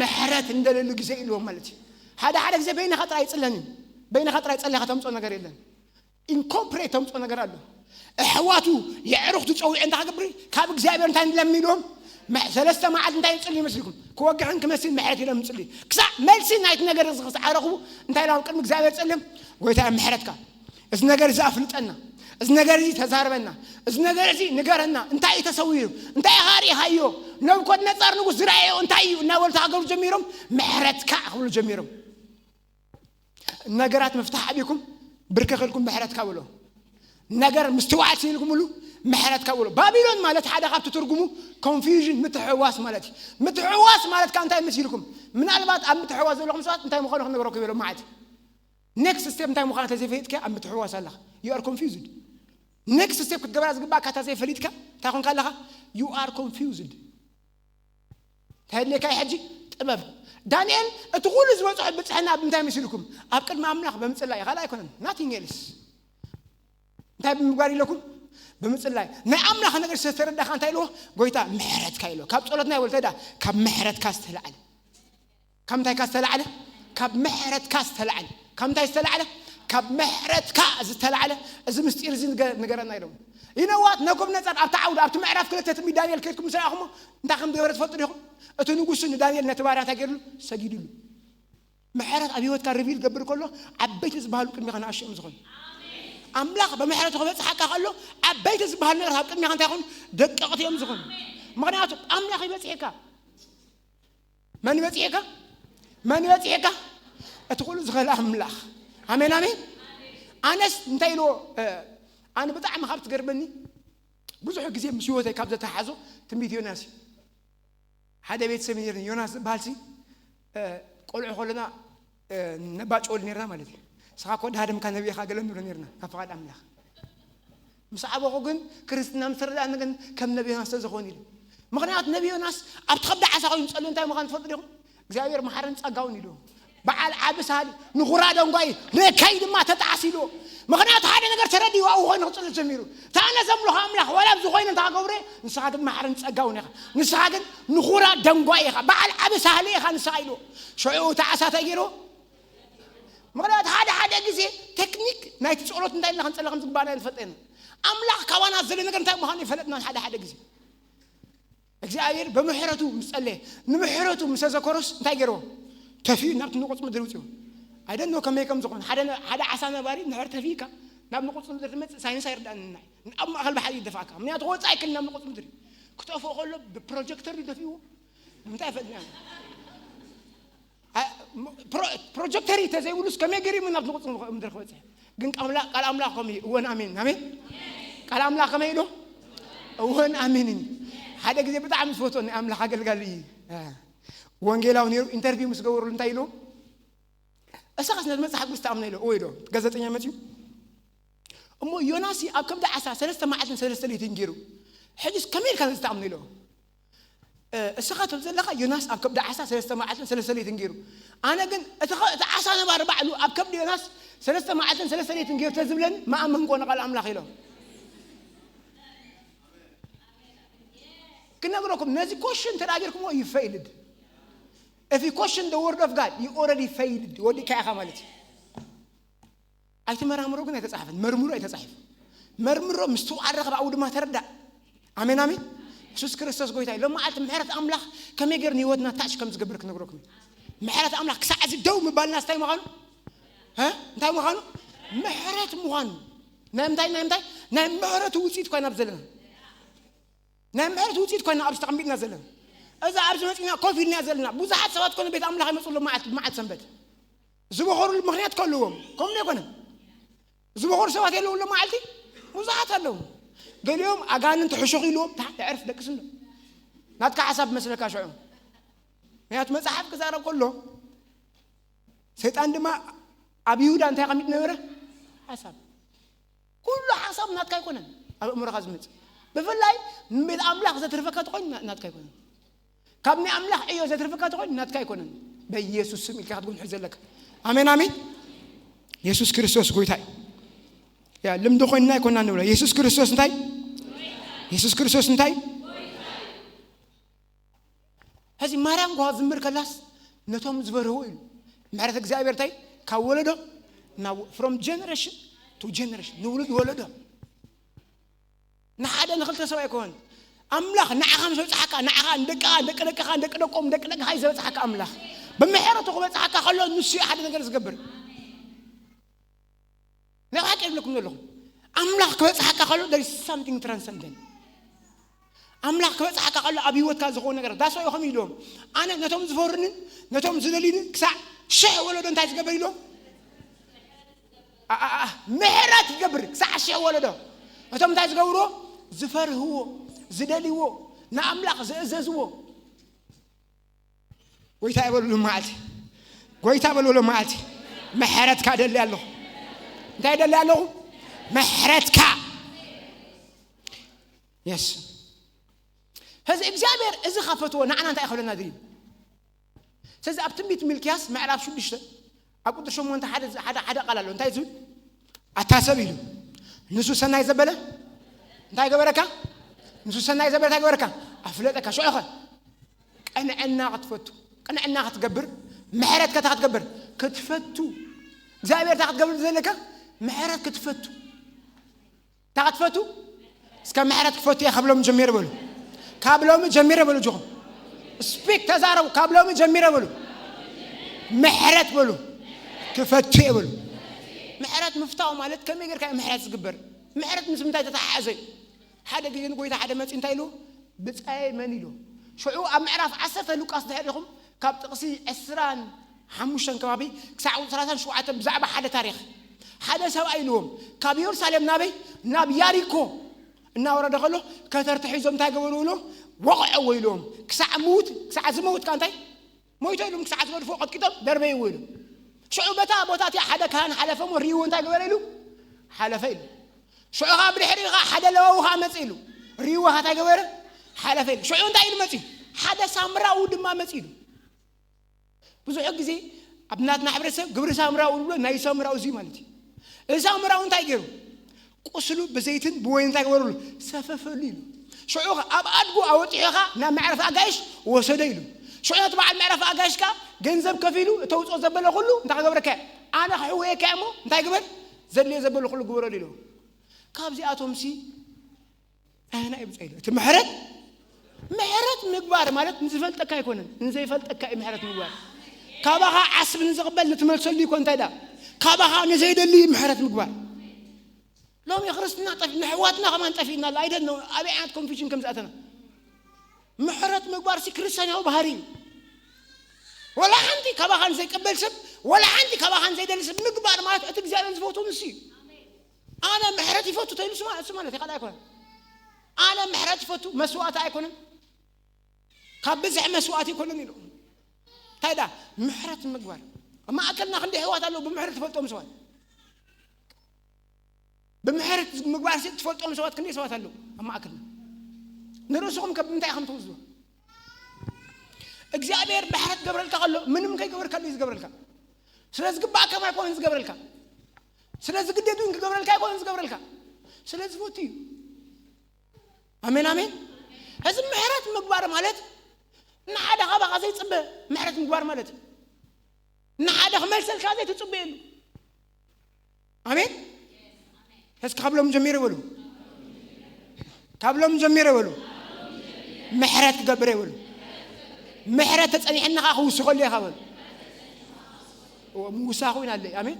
ምሕረት እንደልየሉ ግዜ" ኢልዎም ማለት እዩ። ሓደ ሓደ ግዜ በይንኻ ጥራይ ይጽለን እዩ። በይንኻ ጥራይ ጸሊኻ ተምጾ ነገር የለን። ኢንኮምፕሬት ተምጾ ነገር ኣሎ። ኣሕዋቱ የዕሩኽቱ ጸዊዑ እንታይ ክገብር? ካብ እግዚኣብሔር እንታይ ንለምን ኢልዎም? መ-፣ ሰለስተ መዓልቲ እንታይ ይጽልዩ ይመስልኩም? ክወግሕን ክመስል ምሕረት ኢሎም ይጽልዩ። ክሳዕ መልሲ ናይቲ ነገር እዚ ክሳዕ ረኽቡ እንታይ ኢሎም ኣብ ቅድሚ እግዚኣብሔር ጸልዮም? "ጎይታ ምሕረትካ፣ እዚ ነገር እዚ ኣፍልጠና፣ እዚ ነገር እዚ ተዛርበና፣ እዚ ነገር እዚ ንገረና፣ እንታይ እዩ ተሰዊሩ? እንታይ ኢኻ ርኢኻዮ? ነብኮድነጻር ንጉስ ዝረኣዮ እንታይ እዩ?" እናበሉ ተሃገሩ ጀሚሮም፣ "ምሕረትካ" ክብሉ ጀሚሮም። ነገራት ምፍታሕ ኣቢኩም ብርከኽ ኢልኩም ምሕረትካ በሎ። ነገር ምስትውዓል ስኢንኩምሉ ምሕረትካ በሎ። ባቢሎን ማለት ሓደ ካብቲ ትርጉሙ ኮንፊውዥን፣ ምትሕውዋስ ማለት እዩ። ምትሕውዋስ ማለት ካብ እንታይ መሲልኩም? ምናልባት ኣብ ምትሕውዋስ ዘለኹም ሰባት እንታይ ምዃኑ ክነግረኩም ይበሎ ማለት እዩ። ኔክስት ስቴፕ እንታይ ምዃኑ ተዘይፈሊጥካ ኣብ ምትሕውዋስ ኣለኻ። You are confused። ኔክስት ስቴፕ ክትገብራ ዝግባእካ እንተ ዘይፈሊጥካ እንታይ ኮንካ ኣለኻ? You are confused። እንታይ ኣድልየካ እዩ ሕጂ? ጥበብ። ዳንኤል እቲ ኩሉ ዝበጽሖ ብጽሕና ብምንታይ መሲልኩም? ኣብ ቅድሚ ኣምላኽ ብምጽላይ፣ ካልእ ኣይኮነን። Nothing else። እንታይ ብምግባር ኢለኩም? ብምጽላይ። ናይ ኣምላኽ ነገር ዝተረዳኻ እንታይ ኢልዎ? ጎይታ ምሕረትካ ኢልዎ። ካብ ጸሎትና ይበል ተዳ፣ ካብ ምሕረትካ ዝተላዕለ። ካብ ምንታይካ ዝተላዕለ? ካብ ምሕረትካ ዝተላዕለ። ካብ ምንታይ ዝተላዕለ? ካብ ምሕረትካ ዝተላዕለ። እዚ ምስጢር እዚ ንገ-፣ ንገረና ኢሎም። You know what? ነቡከድነጻር ኣብቲ ዓውዲ፣ ኣብቲ ምዕራፍ ክልተ ትንቢት ዳንኤል ከድኩም ምስ ረኣኹሞ እንታይ ከም ዝገበረ ትፈልጡ ዲኹም? እቲ ንጉስ ንዳንኤል ነቲ ባርያ እንታይ ገይርሉ? ሰጊድሉ። ምሕረት ኣብ ህይወትካ ሪቪል ገብር ከሎ ዓበይቲ ዝበሃሉ ቅድሚኻ ንኣሽቱ እዮም ዝኾኑ። ኣምላኽ ብምሕረቱ ክበጽሓካ ከሎ ዓበይቲ ዝበሃሉ ነገራት ኣብ ቅድሚኻ እንታይ ይኾኑ? ደቀቕቲ እዮም ዝኾኑ። ምኽንያቱ ኣምላኽ ይበጽሕካ። መን ይበጽሕካ? መን ይበጽሕካ? እቲ ኩሉ ዝኽእል ኣምላኽ። ኣሜን፣ ኣሜን። ኣነስ እንታይ ኢልዎ? እ፣ ኣነ ብጣዕሚ ካብ ትገርመኒ ብዙሕ ግዜ ምስ ህይወተይ ካብ ዘተሓዞ ትንቢት ዮናስ እዩ። ሓደ ቤተሰብ ነይርኒ፣ ዮናስ ዝበሃል ሲ፣ እ፣ ቆልዑ ከለና፣ እ፣ ነባጭወሉ ነይርና ማለት እዩ። "ንስኻ እኮ ድሃደምካ ነብይ ኢኻ" ገለ ንብሎ ነይርና፣ ካብ ፍቓድ ኣምላኽ። ምስ ዓበኹ ግን ክርስትና ምስ ተረድኣኒ ግን ከም ነቢ ዮናስ ተዝኾን ኢሉ። ምኽንያቱ ነቢ ዮናስ ኣብቲ ከብዲ ዓሳ ኮይኑ ዝጸልዮ እንታይ ምዃኑ ትፈልጡ ዲኹም? እግዚኣብሔር መሓርን ጸጋውን ኢሉ። በዓል ዓቢ ሳሊ፣ ንኹራ ደንጓይ፣ ንእከይ ድማ ተጣዕስ ኢሉ። ምኽንያቱ ሓደ ነገር ተረዲኡ ኣብኡ ኮይኑ ክጽሊ ጀሚሩ። እታ ኣነ ዘምልኾ ኣምላኽ ዋላ ኣብዚ ኮይነ እንተ ገብረ፣ ንስኻ ግን መሓርን ጸጋውን ኢኻ። ንስኻ ግን ንኹራ ደንጓይ ኢኻ። በዓል ዓቢ ሳሊ ኢኻ ንስኻ ኢሉ። ሽዑ እቲ ዓሳ እንታይ ገይሩ? ምኽንያቱ ሓደ ሓደ ግዜ ቴክኒክ ናይቲ ጸሎት እንታይ ኢልና ክንጸሊ ከም ዝግባእና ንፈልጥ ኢና። ኣምላኽ ካባና ዝደሊ ነገር እንታይ ምዃኑ ይፈለጥና ሓደ ሓደ ግዜ። እግዚኣብሔር ብምሕረቱ ምስ ጸለየ፣ ንምሕረቱ ምስ ተዘከሮስ እንታይ ገይርዎ? ተፊኡ ናብቲ ንቑጽ ምድሪ ውጽኡ። I don't know ከመይ ከም ዝኾነ። ሓደ ነ-፣ ሓደ ዓሳ ነባሪ እንድሕር ተፊእካ ናብ ንቑጽ ምድሪ ትመጽእ ሳይንስ ኣይርዳእንን። ኣብ ማእከል ባሕሪ ይደፋእካ። ምኽንያቱ ክወጽእ ኣይክእልን ናብ ንቑጽ ምድሪ። ክጠፍኦ ከሎ ብፕሮጀክተር እዩ ደፊእዎ። ንምንታይ ይፈልጥ? አ-፣ ም-፣ ፕሮ-፣ ፕሮጀክተር እዩ ተዘይብሉስ ከመይ ገይሩ እዩ ናብ ንቑጽ ምድሪ ክበጽሕ? ግን ቃል ኣምላ-፣ ቃል ኣምላኽ ከመይ እዩ? እወን ኣሜን። ኣሜን። ቃል ኣምላኽ ከመይ ኢሉ? እወን ኣሜን እዩ። ሓደ ግዜ ብጣዕሚ ዝፈትዎ ናይ ኣምላኽ ኣገልጋሊ እዩ። አ፣ ወንጌላዊ ነይሩ፣ ኢንተርቪው ምስ ገበሩሉ እንታይ ኢሉ? "እሳኻስ ነቲ መጽሓፍ ቅዱስ ትኣምኖ?" ኢሉ። "እወ" ኢሉ። ጋዜጠኛ መጺኡ፣ "እሞ ዮናስ ኣብ ከብዲ ዓሳ ሰለስተ መዓልትን ሰለስተ ለይትን ገይሩ፣ ሕጂስ ከመይ ኢልካ ነዚ ትኣምኖ?" ኢሉ። "እ፣ እስኻ ትብል ዘለኻ ዮናስ ኣብ ከብዲ ዓሳ ሰለስተ መዓልትን ሰለስተ ለይትን ገይሩ። ኣነ ግን እቲ ኸ-፣ እቲ ዓሳ ነባሪ ባዕሉ ኣብ ከብዲ ዮናስ ሰለስተ መዓልትን ሰለስተ ለይትን ገይሩ ተዝብለኒ ምኣመንኩ ንቓል ኣምላኽ" ኢሎም። ክነግረኩም፣ ነዚ ኮሽን ተዳጊርኩሞ ይፈይልድ። If you question the word of God, you already failed። ወዲእካ ኢኻ ማለት እዩ። ኣይትመራምሮ ግን ኣይተጻሕፈን። መርምሮ ኣይተጻሕፈ። መርምሮ፣ ምስትውዓል ረኸብ፣ ኣብኡ ድማ ተረዳእ። ኣሜን፣ ኣሜን። የሱስ ክርስቶስ ጎይታ እዩ። ሎም መዓልቲ ምሕረት ኣምላኽ ከመይ ገይሩ ንህይወትና ታች ከም ዝገብር ክነግረኩም እዩ። ምሕረት ኣምላኽ ክሳዕ እዚ ደው ምባልና እንታይ ምዃኑ? እ? እንታይ ምዃኑ? ምሕረት ምዃኑ። ናይ ምንታይ፣ ናይ ምንታይ? ናይ ምሕረቱ ውጽኢት ኮይና ኣብ ዘለና። ናይ ምሕረት ውጽኢት ኮይና ኣብዚ ተቐሚጥና ዘለና። እዛ ኣብዚ መጺና ኮፍ ኢልና ዘለና። ብዙሓት ሰባት ኮነ ቤት ኣምላኽ ይመጹ ኣለዉ መዓልቲ፣ መዓልቲ ሰንበት። ዝበኾሩሉ ምኽንያት ከልዎም። ከምኡ ኣይኮነን። ዝበኾሩ ሰባት የለዉ ሎም መዓልቲ? ብዙሓት ኣለዉ። ገሊኦም ኣጋንንቲ ሕሹኽ ኢልዎም፣ "ታ፣ ዕርፍ ደቅስ እንዶ። ናትካ ሓሳብ መስለካ ሽዑ?" ምኽንያቱ መጽሓፍ ክዛረብ ከሎ፣ ሰይጣን ድማ ኣብ ይሁዳ እንታይ ኣቐሚጡ ነበረ? ሓሳብ። ኩሉ ሓሳብ ናትካ ኣይኮነን ኣብ ኣእምሮኻ ዝመጽእ። ብፍላይ ንቤት ኣምላኽ ዘትርፈካ ተኾይኑ ና-፣ ናትካ ኣይኮነን። ካብ ናይ ኣምላኽ ዕዮ ዘትርፈካ ተኾይኑ ናትካ ኣይኮነን። በኢየሱስ ስም ኢልካ ክትጉንሑ ዘለካ። ኣሜን፣ ኣሜን። የሱስ ክርስቶስ ጎይታ እዩ። ያ ልምዲ ኮይንና ኣይኮንና ንብሎ። የሱስ ክርስቶስ እንታይ? የሱስ ክርስቶስ እንታይ? ሕዚ ማርያም ጓ ዝምር ከላስ ነቶም ዝበርህዎ ኢሉ። ምሕረት እግዚኣብሔር እንታይ? ካብ ወለዶ ናብ፣ from generation to generation፣ ንውሉድ ወለዶ። ንሓደ ንኽልተ ሰብ ኣይኮነን። ኣምላኽ ንዓኻ ምስ በጽሓካ፣ ንዓኻ፣ ንደቅኻ፣ ንደቂ ደቅኻ፣ ንደቂ ደቆም፣ ንደቂ ደቅኻ እዩ ዝበጽሓካ ኣምላኽ። ብምሕረቱ ክበጽሓካ ከሎ ንሱ እዩ ሓደ ነገር ዝገብር። ናይ ሓቂ ይብለኩም ዘለኹ። ኣምላኽ ክበጽሓካ ከሎ there is something transcendent። ኣምላኽ ክበጽሓካ ከሎ ኣብ ህይወትካ ዝኾነ ነገር ዳስ ወይ ከም ኢሎም፣ ኣነ ነቶም ዝፈርንን ነቶም ዝደልዩንን ክሳዕ ሽሕ ወለዶ እንታይ ዝገብር ኢሎም? ኣ-፣ ኣ-፣ ኣ-፣ ምሕረት ይገብር ክሳዕ ሽሕ ወለዶ። እቶም እንታይ ዝገብርዎ? ዝፈርህዎ፣ ዝደልይዎ፣ ንኣምላኽ ዝእዘዝዎ። ጎይታ ይበሉ ሎም መዓልቲ። ጎይታ በሉ ሎም መዓልቲ። ምሕረትካ ደሊ ኣለኹ። እንታይ ደሊ ኣለኹ? ምሕረትካ። የስ። ሕዚ እግዚኣብሔር እዚ ካብ ፈትዎ ንዓና እንታይ ክብለና ድልዩ? ስለዚ ኣብ ትንቢት ሚልክያስ ምዕራፍ ሽዱሽተ ኣብ ቁጥሪ ሸሞንተ ሓደ፣ ሓደ፣ ሓደ ቃል ኣሎ። እንታይ ዝብል? ኣታ ሰብ ኢሉ ንሱ ሰናይ ዘበለ እንታይ ገበረካ? ንሱ ሰናይ ዘበለ እንታይ ገበረካ? ኣፍለጠካ። ሽዑኸ ቅንዕና ክትፈቱ፣ ቅንዕና ክትገብር፣ ምሕረት ከታ ክትገብር፣ ክትፈቱ። እግዚኣብሔር እታ ክትገብር ዘለካ ምሕረት ክትፈቱ። እታ ክትፈቱ፣ እስከ ምሕረት ክፈቱ እየ ካብ ሎሚ ጀሚረ በሉ። ካብ ሎሚ ጀሚረ በሉ። እጆኹም ስፒክ ተዛረቡ። ካብ ሎሚ ጀሚረ በሉ። ምሕረት በሉ። ክፈቱ እየ በሉ። ምሕረት ምፍታው ማለት ከመይ ጌርካ እዩ ምሕረት ዝግበር? ምሕረት ምስ ምንታይ ተተሓሓዘ እዩ? ሓደ ግዜ ንጎይታ ሓደ መጺኡ እንታይ ኢሉ? ብጻየ መን ኢሉ? ሽዑ ኣብ ምዕራፍ ዓሰርተ ሉቃስ ድሕር ኢኹም ካብ ጥቕሲ ዕስራን ሓሙሽተን ከባቢ ክሳዕ ሰላሳን ሸውዓተን ብዛዕባ ሓደ ታሪኽ። ሓደ ሰብኣይ ኢልዎም ካብ የሩሳሌም ናበይ? ናብ ያሪኮ እናወረደ ከሎ ከተርቲ ሒዞም እንታይ ገበሩ ኢሎም? ወቕዐዎ ኢልዎም። ክሳዕ ምውት፣ ክሳዕ ዝመውት ከኣ እንታይ? ሞይቶ ኢሎም ክሳዕ ዝገድፎ ቀጥቂጦም ደርበይዎ ኢሉ። ሽዑ በታ ቦታ እቲኣ ሓደ ካህን ሓለፈ እሞ ሪእዎ እንታይ ገበረ ኢሉ? ሓለፈ ኢሉ። ሽዑ ኸዓ ብድሕሪኡ ኸዓ ሓደ ለዋዊ ኸዓ መጽእ ኢሉ። ሪእዎ ኸዓ እንታይ ገበረ? ሓለፈ ኢሉ። ሽዑ እንታይ ኢሉ መጽእ? ሓደ ሳምራዊ ድማ መጽእ ኢሉ። ብዙሕ ግዜ ኣብ ናትና ሕብረተሰብ ግብሪ ሳምራዊ ንብሎ ናይ ሳምራዊ እዚ ማለት እዩ። እዚ ሳምራዊ እንታይ ገይሩ? ቁስሉ ብዘይትን ብወይን እንታይ ገበረሉ? ሰፈፈሉ ኢሉ። ሽዑ ኸ ኣብ ኣድጉ ኣወጢሑ ኸ ናብ መዕረፊ ኣጋይሽ ወሰዶ ኢሉ። ሽዑ ነቲ በዓል መዕረፊ ኣጋይሽ ከ ገንዘብ ከፊሉ እተውፅኦ ዘበለ ኩሉ እንታይ ክገብረካ እየ? ኣነ ክሕወየካ እየ እሞ እንታይ ግበር? ዘድልዮ ዘበለ ኩሉ ግበረሉ ኢሉ። ካብዚኣቶም ሲ ኣየና እዩ ብጻይ ኢሉ? እቲ ምሕረት፣ ምሕረት ምግባር ማለት ንዝፈልጠካ ኣይኮነን፣ ንዘይፈልጠካ እዩ ምሕረት ምግባር። ካባኻ ዓስቢ ንዝቕበል ንትመልሰሉ ይኮን እንታይ ዳ? ካባኻ ንዘይደሊ እዩ ምሕረት ምግባር። ሎሚ ክርስትና ጠፊ-፣ ንሕዋትና ከማን ጠፊእና ኣሎ። ኣይደን ነው ኣበይ ዓይነት ኮንፊውዥን ከም ዝኣተና። ምሕረት ምግባር ሲ ክርስቲያናዊ ባህሪ እዩ። ወላ ሓንቲ ካባኻ ንዘይቀበል ሰብ፣ ወላ ሓንቲ ካባኻ ንዘይደሊ ሰብ ምግባር ማለት እቲ እግዚኣብሔር ዝፈትዎ ንሱ እዩ። ኣነ ምሕረት ይፈቱ ተይሉ ስማ-፣ እሱ ማለት ይኸል ኣይኮነን። ኣነ ምሕረት ይፈቱ መስዋዕቲ ኣይኮነን። ካብ ብዝሕ መስዋዕቲ ኣይኮነን ኢሉ። እንታይ ዳ? ምሕረት ምግባር። ኣብ ማእከልና ክንደይ ኣሕዋት ኣለዉ ብምሕረት ትፈልጦም ሰባት? ብምሕረት ምግባር ሲ ትፈልጦም ሰባት ክንደይ ሰባት ኣለዉ ኣብ ማእከልና? ንርእስኹም ከ ብምንታይ ኢኹም ትውዝዎ? እግዚኣብሔር ምሕረት ክገብረልካ ከሎ ምንም ከይገበርካሉ እዩ ዝገብረልካ። ስለ ዝግባእካ ኣይኮነን ዝገብረልካ። ስለ ዝግደዱ ክገብረልካ ኣይኮነን ዝገብረልካ። ስለ ዝፈቱ እዩ። ኣሜን፣ ኣሜን። ሕዚ ምሕረት ምግባር ማለት ንሓደ ካባኻ ዘይጽበ ምሕረት ምግባር ማለት እዩ። ንሓደ ክመልሰልካ ዘይትጽበየሉ። ኣሜን። እስኪ ካብ ሎም ጀሚረ በሉ። ካብ ሎም ጀሚረ በሉ። ምሕረት ክገብር እየ በሉ። ምሕረት ተጸኒሕና ኸዓ ክውስኸሉ እየ በሉ። ምውሳኹ ኢና ኣለይ። ኣሜን።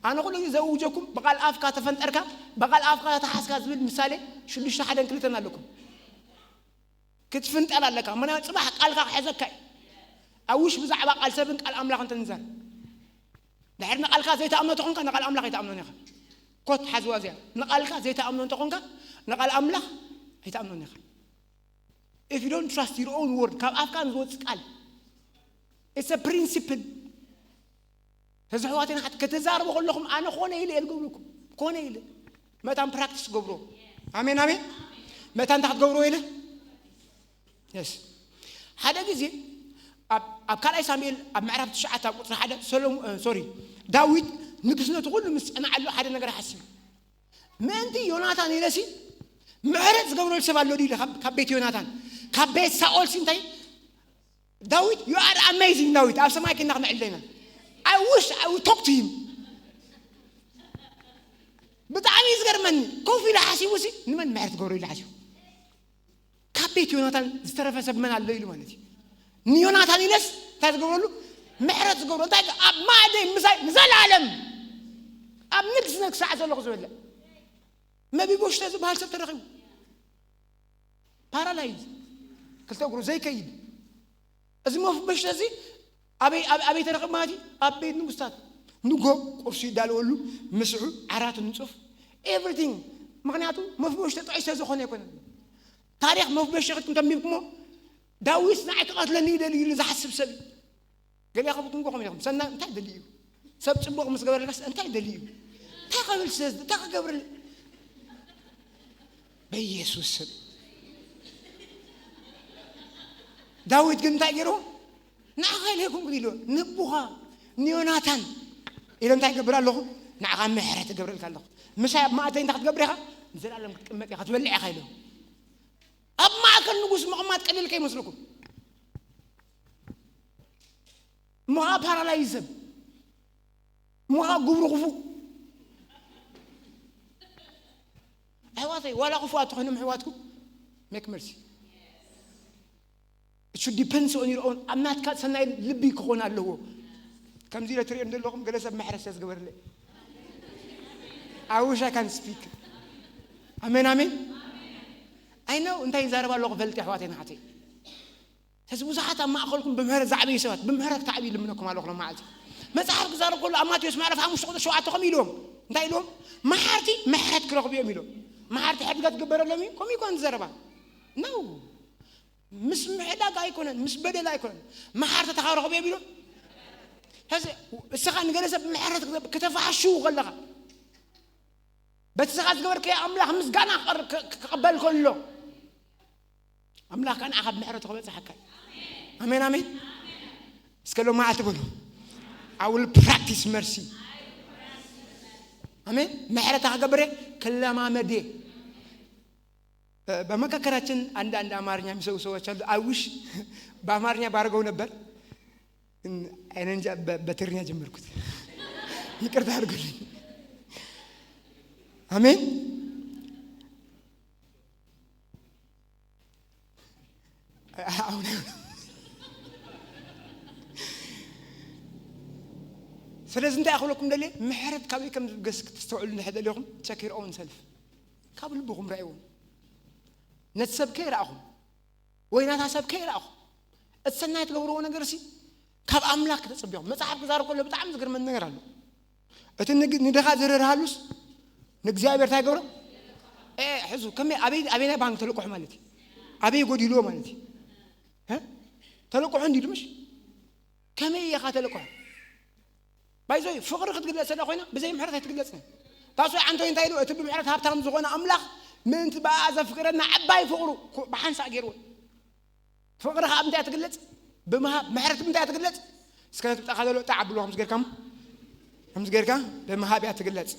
ኣነ ኩሉ ግዜ ዘውጀኩም ብቓል ኣፍካ ተፈንጠርካ፣ ብቓል ኣፍካ ተሓስካ ዝብል ምሳሌ ሽዱሽተ ሓደን ክልተን ኣለኩም። ክትፍንጠል ኣለካ። ምና ጽባሕ ቃልካ ክሕዘካ እዩ። ኣብ ውሽ ብዛዕባ ቃል ሰብን ቃል ኣምላኽ እንተ ንዛር። ድሕር ንቓልካ ዘይተኣምኖ ተኾንካ ንቓል ኣምላኽ ኣይተኣምኖን ኢኻ። ኮት ሓዝዋ እዚኣ። ንቓልካ ዘይተኣምኖ እንተኾንካ ንቓል ኣምላኽ ኣይተኣምኖን ኢኻ። If you don't trust your own word፣ ካብ ኣፍካ ንዝወጽእ ቃል፣ it's a principle። ሕዚ ኣሕዋተይ ንሓት ከተዛርቡ ከለኹም ኣነ ኮነ ኢለ እየ ዝገብረኩም። ኮነ ኢለ መታን ፕራክቲስ ገብሮ። ኣሜን ኣሜን። መታን እንታይ ክትገብርዎ ኢለ? የስ። ሓደ ግዜ ኣብ ኣብ ካልኣይ ሳሙኤል ኣብ ምዕራፍ ትሽዓተ ኣብ ቁፅሪ ሓደ ሰሎሞ ሶሪ፣ ዳዊት ንግስነቱ ኩሉ ምስ ፀንዓሉ ሓደ ነገር ሓሲቡ፣ ምእንቲ ዮናታን ኢለሲ ምሕረት ዝገብረሉ ሰብ ኣሎ ድዩ ኢለ ካብ ቤት ዮናታን ካብ ቤት ሳኦል ሲ እንታይ ዳዊት you are amazing። ዳዊት ኣብ ሰማይ ኪና ክነዕልለና። I wish I would talk to him። ብጣዕሚ እዩ ዝገርመኒ። ኮፍ ኢለ ሓሲቡ ሲ ንመን ምሕረት ገብሮ ኢለ ሓሲቡ። ካብ ቤት ዮናታን ዝተረፈ ሰብ መን ኣሎ ኢሉ ማለት እዩ። ንዮናታን ኢለስ እንታይ ዝገብረሉ ምሕረት ዝገብሮ እንታይ ኣብ ማእደይ ምሳይ ንዘለኣለም ኣብ ንግስነ ክሳዕ ዘለኹ ዝበለ መቢቦሽተ ዝበሃል ሰብ ተረኺቡ። ፓራላይዝ ክልተ እግሩ ዘይከይድ እዚ መፍበሽተ እዚ ኣበይ ኣበይ ተረኽብ ማለት እዩ? ኣብ ቤት ንጉስታት ንጎ ቁርሱ ይዳለወሉ፣ ምስሑ ዓራቱ ንጹፍ ኤቭሪቲንግ። ምክንያቱ መፍበሽተ ጥዑይ ስለ ዝኾነ ኣይኮነን። ታሪኽ መፍበሽተ ክትኩም ተንቢብኩሞ ዳዊት ንዓይ ክቐትለኒ ይደሊ ኢሉ ዝሓስብ ሰብ እዩ። ገሊኣ ከብትንጎኹም ኢኹም ሰና እንታይ ደሊ እዩ? ሰብ ጽቡቕ ምስ ገበረልካስ እንታይ ደሊ እዩ? እንታይ ከብል ስለ እንታይ ክገብርል በኢየሱስ ስም። ዳዊት ግን እንታይ ገይሩ? ንዓኻ ኢለኩም ግን ኢሉ ንቡኻ ንዮናታን ኢለ እንታይ ገብር ኣለኹ? ንዓኻ ምሕረት እገብረልካ ኣለኹ። ምሳይ ኣብ ማእተይ እንታይ ክትገብር ኢኻ? ንዘለኣለም ክትቅመጥ ኢኻ ትበልዕ ኢኻ ኢሉ። ኣብ ማእከል ንጉስ ምቕማጥ ቀሊል ከይመስለኩም። ምኻ ፓራላይዝ ሰብ ምኻ ግብሩ ክፉእ ኣሕዋተይ ዋላ ክፉኣት ትኾይኖም ኣሕዋትኩም ሜክ መርሲ እሱ ዲፐንስ ኦን ዩር ኦን ኣብ ናትካ ሰናይ ልቢ ክኾን ኣለዎ። ከምዚ ኢለ ትሪኦ ዘለኹም ገለ ሰብ ምሕረት ስለ ዝገበርለ I wish I can speak። ኣሜን ኣሜን። ኣይ ነው እንታይ ይዛረብ ኣለኹ ፈልጢ ኣሕዋተይ ንሓተይ። ስለዚ ብዙሓት ኣብ ማእኸልኩም ብምሕረት ዝዓበዩ ሰባት ብምሕረት ክተዕብዩ ልምነኩም ኣለኹ ሎም መዓልቲ። መጽሓፍ ክዛረብ ከሎ ኣብ ማቴዎስ ምዕራፍ ሓሙሽተ ቁጥሪ ሸውዓተ ከምኡ ኢልዎም እንታይ ኢልዎም? መሓርቲ ምሕረት ክረኽቡ እዮም ኢሎም። መሓርቲ ሕድገት ግበረሎም እዩ ከምኡ ይኮን ዝዘረባ ነው። ምስ ምሕዳግ ኣይኮነን ምስ በደል ኣይኮነን። መሓርቲ ተኻረኽቡ እዮም ኢሎም። ሕዚ እስኻ ንገለ ሰብ ምሕረት ክተፋሕሽው ከለኻ በቲ ስኻ ዝገበርከዮ ኣምላኽ ምስጋና ክቐበል ከሎ ኣምላኽ ከኣ ንዓኻ ብምሕረቱ ክበጽሓካ እዩ። ኣሜን ኣሜን። እስከ ሎም መዓልቲ በሉ I will practice mercy። ኣሜን። ምሕረት ክገብር ክለማመድ እየ። በመካከላችን አንዳንድ አማርኛ የሚሰው ሰዎች አሉ። I wish በአማርኛ ባረገው ነበር። እኔ እንጃ በትግርኛ ጀመርኩት። ይቅርታ አድርጉልኝ። አሜን። ስለዚ እንታይ ኣኽለኩም ደልየ ምሕረት ካበይ ከም ዝብገስ ክትስተውዕሉ እንድሕር ደሊኹም check your own self። ካብ ልብኹም ርኣይዎ። ነቲ ሰብ ከይረኣኹም ወይ ናታ ሰብ ከይረኣኹም እቲ ሰናይ ትገብርዎ ነገር ሲ ካብ ኣምላኽ ክትጽብዮም። መጽሓፍ ክዛረብ ከሎ ብጣዕሚ ዝገርመኒ ነገር ኣሎ። እቲ ንድኻ ዝርርሃሉስ ንእግዚኣብሔር እንታይ ገብሮ? ሕዙ ከመይ ኣበይ ኣበይናይ ባንክ ተለቆሑ ማለት እዩ? ኣበይ ጎዲልዎ ማለት እዩ? ተለቆሑ እንዲሉ ምሽ ከመይ ኢኻ ተለቆሑ? ባይዞይ ፍቕሪ ክትግለጽ ሰለ ኮይና ብዘይ ምሕረት ኣይትግለጽን። ታሶይ ዓንቶይ እንታይ ኢሉ እቲ ብምሕረት ሃብታም ዝኾነ ኣምላኽ ምእንቲ ብኣ ዘፍቅረና ዓባይ ፍቕሩ ብሓንሳእ ገይርዎ። ፍቕሪ ካብ እንታይ ትግለጽ? ብምሃብ። ምሕረት ምንታይ ትግለጽ? እስከ ነቲ ብጣኻ ዘሎ ጣዕ ኣብልዋ ከምዚ ጌርካ ከምዚ ጌርካ ብምሃብ እያ ትግለጽ።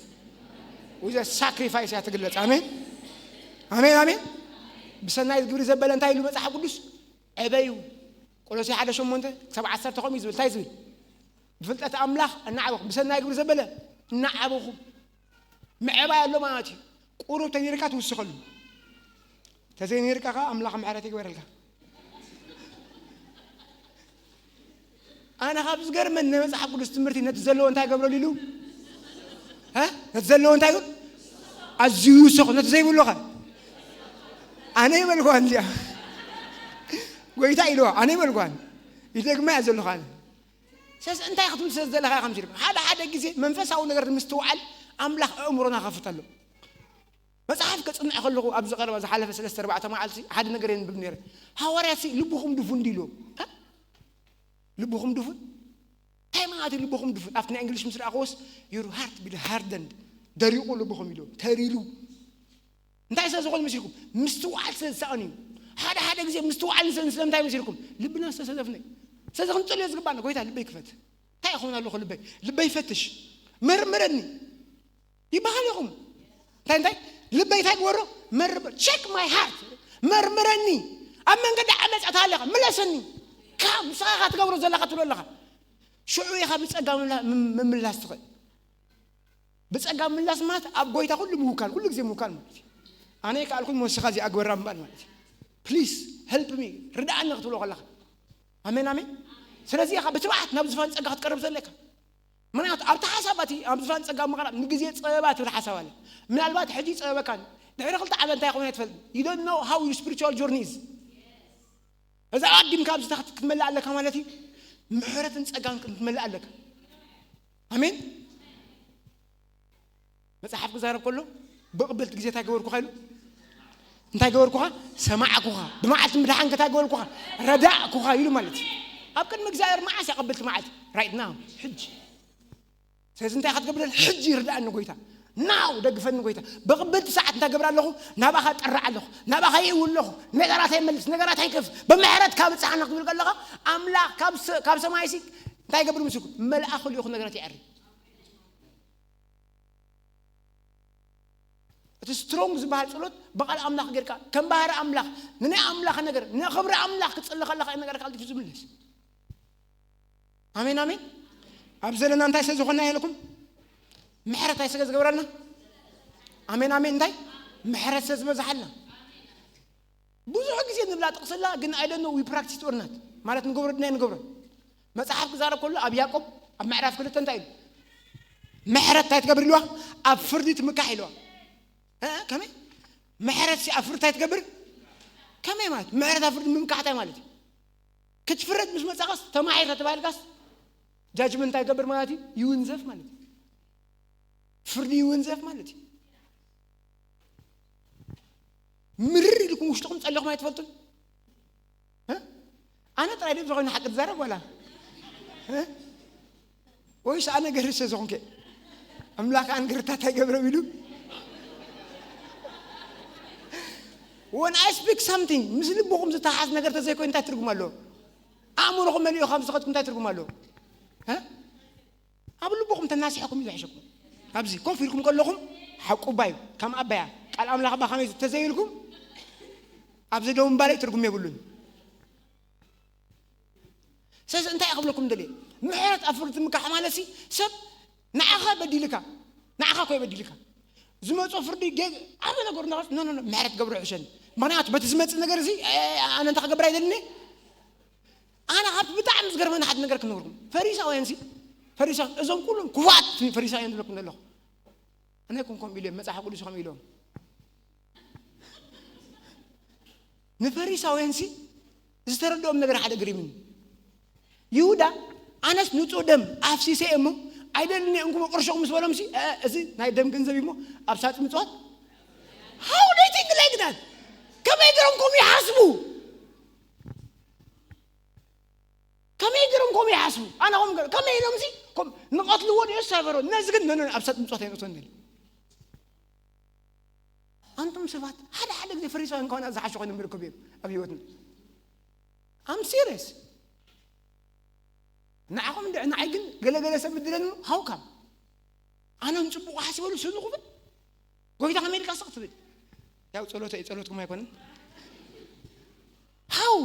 ውዘ ሳክሪፋይስ እያ ትግለጽ። ኣሜን ኣሜን ኣሜን። ብሰናይ ግብሪ ዘበለ እንታይ ኢሉ መጽሓፍ ቅዱስ? ዕበዩ። ቆሎሴ ሓደ ሸሞንተ ክሳብ ዓሰርተ ከምኡ እዩ ዝብል። እንታይ ዝብል? ብፍልጠት ኣምላኽ እናዓበኹም፣ ብሰናይ ግብሪ ዘበለ እናዓበኹም። ምዕባይ ኣሎ ማለት እዩ። ቁሩብ ተነይርካ ትውስኸሉ። ተዘይነይርካ ኸዓ ኣምላኽ ምሕረት ይግበረልካ። ኣነ ካብ ዝገርመን ናይ መጽሓፍ ቅዱስ ትምህርቲ ነቲ ዘለዎ እንታይ ገብረሉ ኢሉ? እ? ነቲ ዘለዎ እንታይ ይብል? ኣዝዩ ይውሰኹ። ነቲ ዘይብሉ ኸ? ኣነ ይበልኳን እዚኣ። ጎይታ ኢልዋ፣ ኣነ ይበልኳን። ይደግማ እያ ዘለኹ ኣነ። ስለዚ እንታይ ክትብል ስለ ዘለኻ ኢኻ መሲልኩም? ሓደ ሓደ ግዜ መንፈሳዊ ነገር ንምስትውዓል ኣምላኽ ኣእምሮና ከፍት ኣሎ። መጽሓፍ ከጽንዕ ከለኹ ኣብዚ ቀረባ ዝሓለፈ ሰለስተ ኣርባዕተ መዓልቲ ሓደ ነገር የንብብ ነይረ። ሃዋርያት ሲ ልብኹም ድፉን ድዩ ኢልዎም? እ? ልብኹም ድፉን? እንታይ ማለት እዩ ልብኹም ድፉን? ኣብቲ ናይ እንግሊሽ ምስ ረኣኽዎስ your heart be hardened፣ ደሪቑ ልብኹም ኢልዎም። ተሪሩ። እንታይ ስለ ዝኾነ መሲልኩም? ምስትውዓል ስለ ዝሰኣኑ እዩ። ሓደ ሓደ ግዜ ምስትውዓል ንሰእን ስለምንታይ መሲልኩም? ልብና ዝተሰደፍነ። ስለዚ ክንጸልዮ ዝግባና፣ ጎይታ ልበይ ክፈት። እንታይ ይኸውን ኣለኹ ልበይ? ልበይ ፈትሽ። መርምረኒ። ይበሃል ኢኹም። እንታይ እንታይ? ልበይ እንታይ ግበሮ? መርምር። Check my heart። መርምረኒ። ኣብ መንገዲ ዓመጻ ኣለኻ፣ ምለሰኒ። ካብ ንስኻ ኢኻ ትገብሮ ዘለኻ ትብሎ ኣለኻ። ሽዑ ኢኻ ብጸጋ ምምላ-፣ ምም-፣ ምምላስ ትኽእል። ብጸጋ ምምላስ ማለት ኣብ ጎይታ ኩሉ ምውካል፣ ኩሉ ግዜ ምውካል ማለት እዩ። ኣነ ከኣልኩኝ ወስኻ እዚኣ ግበራ ምባል ማለት እዩ። Please help me፣ ርድኣኒ ክትብሎ ከለኻ። ኣሜን፣ ኣሜን። ስለዚ ኢኻ ብትብዓት ናብ ዝፋን ጸጋ ክትቀርብ ዘለካ። ምኽንያቱ ኣብቲ ሓሳባት ኣብ ዝፋን ጸጋ ምቕራብ ንግዜ ጸበባ ትብል ሓሳብ ኣለ። ምናልባት ሕጂ ጸበበካን ድሕሪ ክልተ ዓመት እንታይ ይኸውን ኣይትፈልጥን። You don't know how your spiritual journey is። እዛ ኣዲምካ ኣብዚ ታሕቲ ክትመልእ ኣለካ ማለት እዩ። ምሕረትን ጸጋን ክትመልእ ኣለካ። ኣሜን። መጽሓፍ ክዛረብ ከሎ ብቕብልቲ ግዜ እንታይ ገበርኩኻ ኢሉ? እንታይ ገበርኩኻ? ሰማዕኩኻ። ብመዓልቲ ምድሓንካ እንታይ ገበርኩኻ? ረዳእኩኻ ኢሉ ማለት እዩ። ኣብ ቅድሚ እግዚኣብሔር መዓስ እያ ቅብልቲ መዓልቲ? Right now፣ ሕጂ። ስለዚ እንታይ ኢኻ ትገብር? ሕጂ ይርድኣኒ ጎይታ። ናው ደግፈኒ ጎይታ። ብቕብልቲ ሰዓት እንታይ ገብር ኣለኹ? ናባኻ ጠርዕ ኣለኹ። ናባኻ ይእው ኣለኹ። ነገራት ኣይመልስ፣ ነገራት ኣይከፍ። ብምሕረትካ ብጽሓና ክትብል ከለኻ ኣምላኽ ካብ ሰ-፣ ካብ ሰማይ ሲ እንታይ ገብር ምስልኩ? መልኣኹ ልኢኹ ነገራት ይዕሪ። እቲ ስትሮንግ ዝበሃል ጸሎት ብቓል ኣምላኽ ጌርካ ከም ባህሪ ኣምላኽ፣ ንናይ ኣምላኽ ነገር፣ ንኽብሪ ኣምላኽ ክትጽሊ ከለኻ እዩ ነገርካ ቀልጢፉ ዝምለስ። ኣሜን፣ ኣሜን። ኣብ ዘለና እንታይ ስለ ዝኾንና ኢልኩም? ምሕረት እንታይ ስለ ዝገብረልና? ኣሜን፣ ኣሜን። እንታይ? ምሕረት ስለ ዝበዝሓልና። ብዙሕ ግዜ ንብላ ጥቕስላ፣ ግን I don't know we practice or not። ማለት ንገብሮ ድናይ ንገብሮ። መጽሓፍ ክዛረብ ከሎ ኣብ ያዕቆብ ኣብ ምዕራፍ ክልተ እንታይ ኢሉ? ምሕረት እንታይ ትገብር ኢልዋ? ኣብ ፍርዲ ትምካሕ ኢልዋ። እ? ከመይ? ምሕረት ሲ ኣብ ፍርዲ እንታይ ትገብር? ከመይ ማለት? ምሕረት ኣብ ፍርዲ ምምካሕ እንታይ ማለት እዩ? ክትፍረድ ምስ መጻኻስ ተማሒር ተባሂልካስ ጃጅመንት እንታይ ትገብር ማለት እዩ? ይውንዘፍ ማለት እዩ። ፍርዲ ይውንዘፍ ማለት እዩ። ምርር ኢልኩም ውሽጥኹም ጸሊኹም ኣይትፈልጡን? እ? ኣነ ጥራይ ድየ ዝኾነ ሓቂ ዝዛረብ ዋላ? እ? ወይስ ኣነ ገርሰ ዝኾንከ? ኣምላኽ ኣንግርታት ኣይገብረም ኢሉ? When I speak something፣ ምስ ልብኹም ዝተሓዝ ነገር ተዘይኮይኑ እንታይ ትርጉም ኣለዎ? ኣእምሮኹም መሊኡ ካብ ዝኸድኩም እንታይ ትርጉም ኣለዎ? እ? ኣብ ልብኹም ተናሲሕኩም እዩ ዝሕሸኩም። ኣብዚ ኮፍ ኢልኩም ከለኹም ሓቁ ባዩ፣ ከም ኣባያ፣ ቃል ኣምላኽ ባ ከመይ ተዘይልኩም፣ ኣብዚ ደው ምባለይ ትርጉም የብሉን። ስለዚ እንታይ ክብለኩም ደልየ? ምሕረት ኣብ ፍርዲ ምካሕ ማለት ሲ፣ ሰብ ንዓኻ በዲልካ፣ ንዓኻ እኮ የበዲልካ። ዝመጾ ፍርዲ ጌ-፣ ዓቢ ነገሩ እንዳኸስ፣ ኖ፣ ኖ፣ ኖ፣ ምሕረት ገብሮ ይሕሸኒ። ምኽንያቱ በቲ ዝመጽእ ነገር እዚ፣ እ፣ ኣነ እንታይ ክገብር ኣይደልን እየ? ኣነ ካብቲ ብጣዕሚ ዝገርመኒ ሓደ ነገር ክነግርኩም። ፈሪሳውያን ሲ፣ ፈሪሳውያን፣ እዞም ኩሎም ክፉኣት ፈሪሳውያን ዝብለኩም ዘለኹ። ኣነ ኣይኮንኩም ኢሎም፣ መጽሓፍ ቅዱስ ከም ኢሎም። ንፈሪሳውያን ሲ፣ ዝተረድኦም ነገር ሓደ ግሪምን። ይሁዳ፣ ኣነስ ንጹህ ደም ኣፍሲሰ እየ እሞ፣ ኣይደልን እየ እንኩሞ ቅርሾም ምስ በሎም ሲ፣ እ፣ እዚ ናይ ደም ገንዘብ እዩ እሞ፣ ኣብ ሳጥን ምጽዋት። How do you think like that? ከመይ ገይሮም ከምኡ ይሓስቡ? ከመይ ገይሮም ከምኡ ይሓስቡ? ኣነ ከምኡ ገይሮም፣ ከመይ ኢሎም ሲ፣ ከም-፣ ንቐትልዎ ድዮ ሳበሮ? ነዚ ግን፣ ኖ፣ ኖ፣ ኖ፣ ኣብ ሳጥን ምጽዋት ኣይነእትዎን ኢሉ። ኣንቱም ሰባት፣ ሓደ ሓደ ግዜ ፈሪሳውያን ከሆነ ዝሓሸ ኮይኖም ይርከቡ እዮም ኣብ ህይወትና። I'm serious። ንዓኹም እንድዒ፣ ንዓይ ግን ገለ ገለ ሰብ ብድለኒ፣ how come? ኣነ ንጽቡቕ ሓሲበሉ ስኑ ክብል? ጎይታ ከመይ ኢልካ ስቕ ትብል? ያው ጸሎተይ ጸሎትኩም ኣይኮነን። ሃው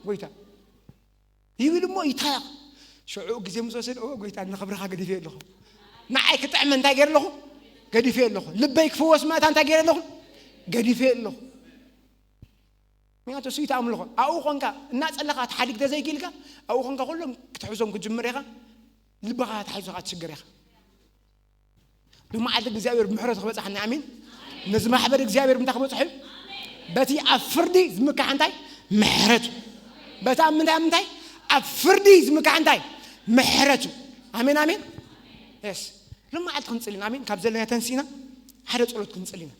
ጎይታ ይብል እሞ ይታረቕ። ሽዑ ግዜ ምስ ወሰደ፣ "ኦ ጎይታ፣ ንኽብርኻ ገዲፈ ኣለኹ። ንዓይ ክጥዕመ እንታይ ገይረ ኣለኹ? ገዲፈ ኣለኹ። ልበይ ክፍወስ መእታ እንታይ ገይረ ኣለኹ? ገዲፈ ኣለኹ።" ምክንያቱ እሱ ይተኣምልኾ። ኣብኡ ኾንካ እናጸለኻ ትሓድግ ተዘይክኢልካ፣ ኣብኡ ኾንካ ኩሎም ክትሕዞም ክትጅምር ኢኻ። ልብኻ ተሓይዞ ኸዓ ትሽገር ኢኻ። ብመዓልቲ እግዚኣብሔር ምሕረቱ ክበጽሓና፣ ኣሜን። ነዚ ማሕበር እግዚኣብሔር ምንታይ ክበጽሖ እዩ? በቲ ኣብ ፍርዲ ዝምካሕ እንታይ? ምሕረቱ። በቲ ኣብ ምንታይ፣ ኣብ ምንታይ? ኣብ ፍርዲ ዝምካሕ እንታይ? ምሕረቱ። ኣሜን፣ ኣሜን። የስ። ሎመዓልቲ ክንጽሊ ኢና፣ ኣሜን። ካብ ዘለና ተንሲእና ሓደ ጸሎት ክንጽሊ ኢና።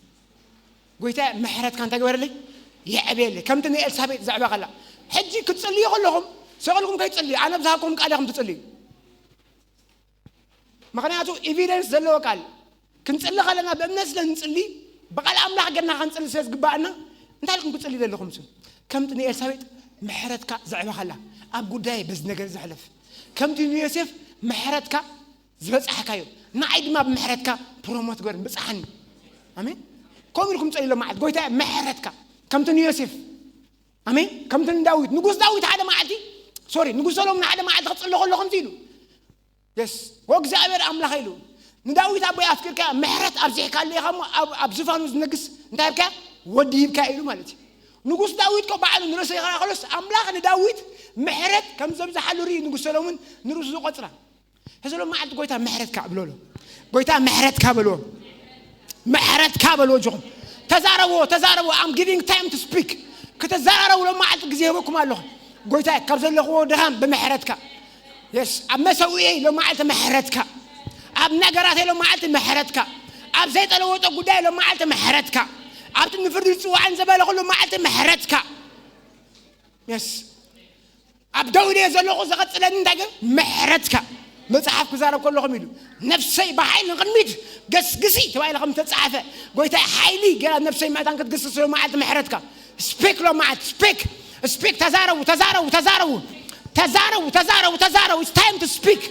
ጎይታ ምሕረትካ እንታይ ግበረለይ? የዕብየለይ። ከምቲ ንኤልሳቤጥ ዘዕበኸላ። ሕጂ ክትጽልዩ ከለኹም፣ ሰቕ ኢልኩም ከይትጽልዩ፣ ኣነ ብዝሃብኩም ቃል ኢኹም ትጽልዩ። ምኽንያቱ ኤቪደንስ ዘለዎ ቃል። ክንጽሊ ከለና ብእምነት ስለ ንጽሊ፣ ብቓል ኣምላኽ ጌርና ክንጽሊ ስለ ዝግባኣና፣ እንታይ ኢልኩም ክትጽልዩ ዘለኹም? እሱ ከምቲ ንኤልሳቤጥ ምሕረትካ ዘዕበኸላ፣ ኣብ ጉዳይ በዚ ነገር ዘሕለፍ። ከምቲ ንዮሴፍ ምሕረትካ ዝበጻሕካዮ፣ ንዓይ ድማ ብምሕረትካ ፕሮሞት ግበር፣ ብጽሓኒ። ኣሜን። ከምኡ ኢልኩም ጸልዩ ሎም መዓልቲ፣ "ጎይታ ምሕረትካ ከምቲ ንዮሴፍ፣ ኣሜን፣ ከምቲ ንዳዊት፣ ንጉስ ዳዊት ሓደ መዓልቲ፣ ሶሪ፣ ንጉስ ሰሎሞን ሓደ መዓልቲ ክጽሊ ከሎ ከምዚ ኢሉ፣ የስ፣ ወእግዚኣብሔር ኣምላኽ ኢሉ፣ ንዳዊት ኣቦይ ኣፍቂርካ ምሕረት ኣብዚሕካሉ ኢኻ እሞ ኣብ፣ ኣብ ዝፋኑ ዝነግስ እንታይ ሂብካ? ወዲ ሂብካ" ኢሉ ማለት እዩ። ንጉስ ዳዊት ኮ ባዕሉ ንርእሱ ይኸላኸሎስ ኣምላኽ ንዳዊት ምሕረት ከም ዘብዝሓሉ ርኢ ንጉስ ሰሎሞን ንርእሱ ዝቆጽራ። ሕዚ ሎም መዓልቲ ጎይታ ምሕረትካ ብሎ ኣሎ። ጎይታ ምሕረትካ በልዎ። ምሕረትካ በልዎ ኣጆኹም። ተዛረብዎ፣ ተዛረብዎ። I'm giving time to speak። ከተዛራረቡ ሎም መዓልቲ ግዜ ሂበኩም ኣለኹ። ጎይታ ካብ ዘለኽዎ ድኻም ብምሕረትካ። የስ፣ ኣብ መሰውእየይ ሎም መዓልቲ ምሕረትካ። ኣብ ነገራተይ ሎም መዓልቲ ምሕረትካ። ኣብ ዘይተለወጠ ጉዳይ ሎም መዓልቲ ምሕረትካ። ኣብቲ ንፍርዲ ዝጽዋዕን ዝበለኹ ሎም መዓልቲ ምሕረትካ። የስ። ኣብ ደው ኢለ ዘለኹ ዘቐጽለኒ እንታይ ግን? ምሕረትካ። መጽሓፍ ክዛረብ ከለኹም ኢሉ፣ "ነፍሰይ ብሓይሊ ንቕድሚት ገስግሲ" ተባሂሉ ከም ዝተጻሕፈ፣ ጎይታይ ሓይሊ ገይራ ነፍሰይ መእታን ክትግስግስ ሎ መዓልቲ ምሕረትካ። ስፒክ ሎ መዓልቲ፣ ስፒክ፣ ስፒክ፣ ተዛረቡ፣ ተዛረቡ፣ ተዛረቡ። ተዛረቡ፣ ተዛረቡ፣ ተዛረቡ። It's time to speak።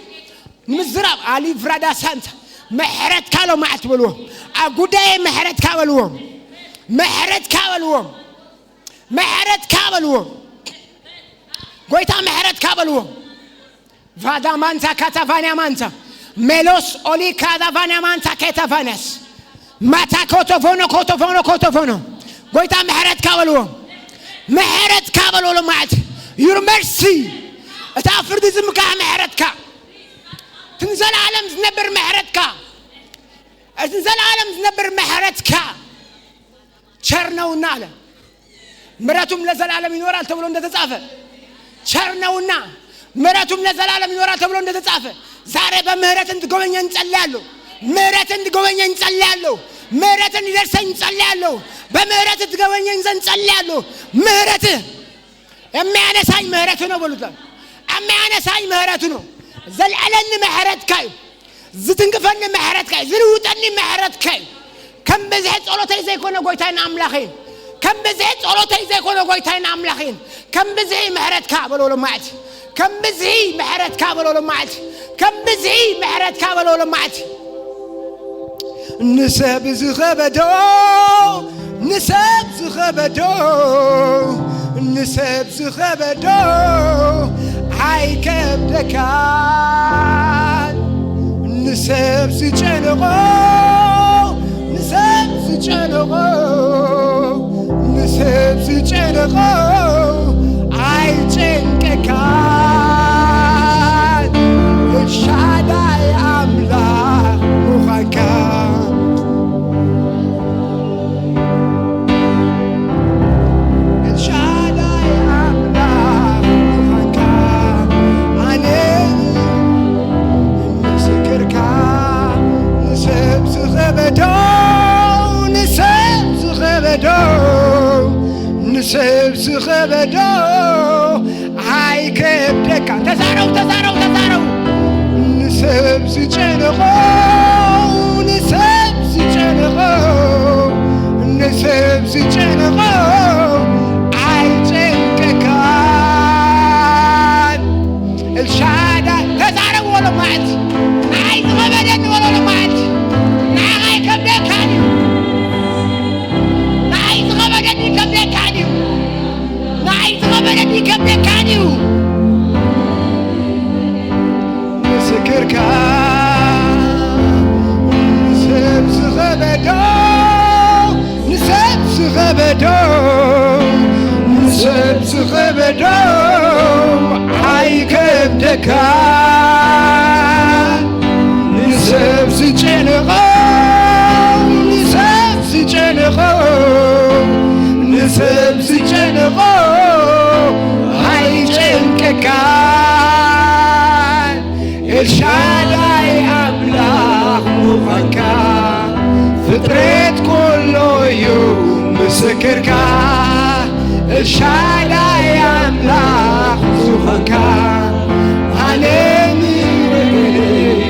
ንምዝራብ፣ ኣሊቭራዳ ሳንታ፣ ምሕረትካ ሎ መዓልቲ በልዎ። ኣብ ጉዳየ ምሕረትካ በልዎ። ምሕረትካ በልዎ። ምሕረትካ በልዎ። ጎይታ ምሕረትካ በልዎ። ቫዳ ማንታ ካታቫንያ ማንታ ሜሎስ ኦሊ ካታቫንያ ማንታ ኬታቫንያስ ማታ ኮቶፎኖ ኮቶፎኖ ኮቶፎኖ። ጎይታ ምሕረትካ በልዎ። ምሕረትካ በልዎ ሎማዓት። Your mercy። እታ ፍርዲ ዝምካሕ ምሕረትካ። እቲ ንዘለዓለም ዝነብር ምሕረትካ። እቲ ንዘለዓለም ዝነብር ምሕረትካ። ቸር ነውና አለ። ምሕረቱም ለዘላለም ይኖራል ተብሎ እንደተጻፈ፣ ቸር ነውና ምሕረቱም ለዘላለም ይኖራል ተብሎ እንደተጻፈ፣ ዛሬ በምህረት እንድጎበኘን እንጸልያለሁ። ምህረት እንድጎበኘን እንጸልያለሁ። ምህረት እንዲደርሰኝ እንጸልያለሁ። በምህረት ትጎበኘኝ ዘንድ እንጸልያለሁ። ምህረትህ የሚያነሳኝ ምህረትህ ነው በሉት። የሚያነሳኝ ምህረትህ ነው። ዘልዕለኒ ምሕረትካ እዩ። ዝትንክፈኒ ምሕረትካ እዩ። ዝልውጠኒ ምሕረትካ እዩ። ከም ብዝሒ ጸሎተይ ዘይኮነ ጎይታይን ኣምላኸይን፣ ከም ብዝሒ ጸሎተይ ዘይኮነ ጎይታይን ኣምላኸይን፣ ከም ብዝሒ ምሕረትካ በሎ ሎማዕቲ። ከም ብዝሒ ምሕረትካ በሎ ሎማዕቲ። ከም ብዝሒ ምሕረትካ በሎ ሎማዕቲ። ንሰብ ዝኸበዶ፣ ንሰብ ዝኸበዶ፣ ንሰብ ዝኸበዶ ኣይከብደካን። ንሰብ ዝጨነቆ፣ ንሰብ ዝጨነቆ፣ ንሰብ ዝጨነቆ ኣይጨንቀካን። ኤልሻዳይ ኣምላኽ ምዃንካ። ኤልሻዳይ ኣምላኽ ምዃንካ ኣነ ምስክርካ። ንሰብ ዝኸበዶ፣ ንሰብ ዝኸበዶ፣ ንሰብ ዝኸበዶ ኣይከብደካ። ተዛረቡ፣ ተዛረቡ፣ ተዛረቡ። ንሰብ ዝጨነቆ፣ ንሰብ ዝጨነቆ፣ ንሰብ ዝጨነቆ ኣይጨንቀካን። ኤልሻዳይ ተዛረቡ ሎማዕት። ንዓይ ዝኸበደኒ በሎ ሎማዕት። ንዓኻ ኣይከብደካን እዩ። ንዓይ ዝኸበደኒ ይከብደካን እዩ። ንዓይ ዝኸበደ ኤልሻዳይ ኣምላኽ ምዃንካ ፍጥረት ኩሉ እዩ ምስክርካ። ኤልሻዳይ ኣምላኽ ዝኾንካ ዓለም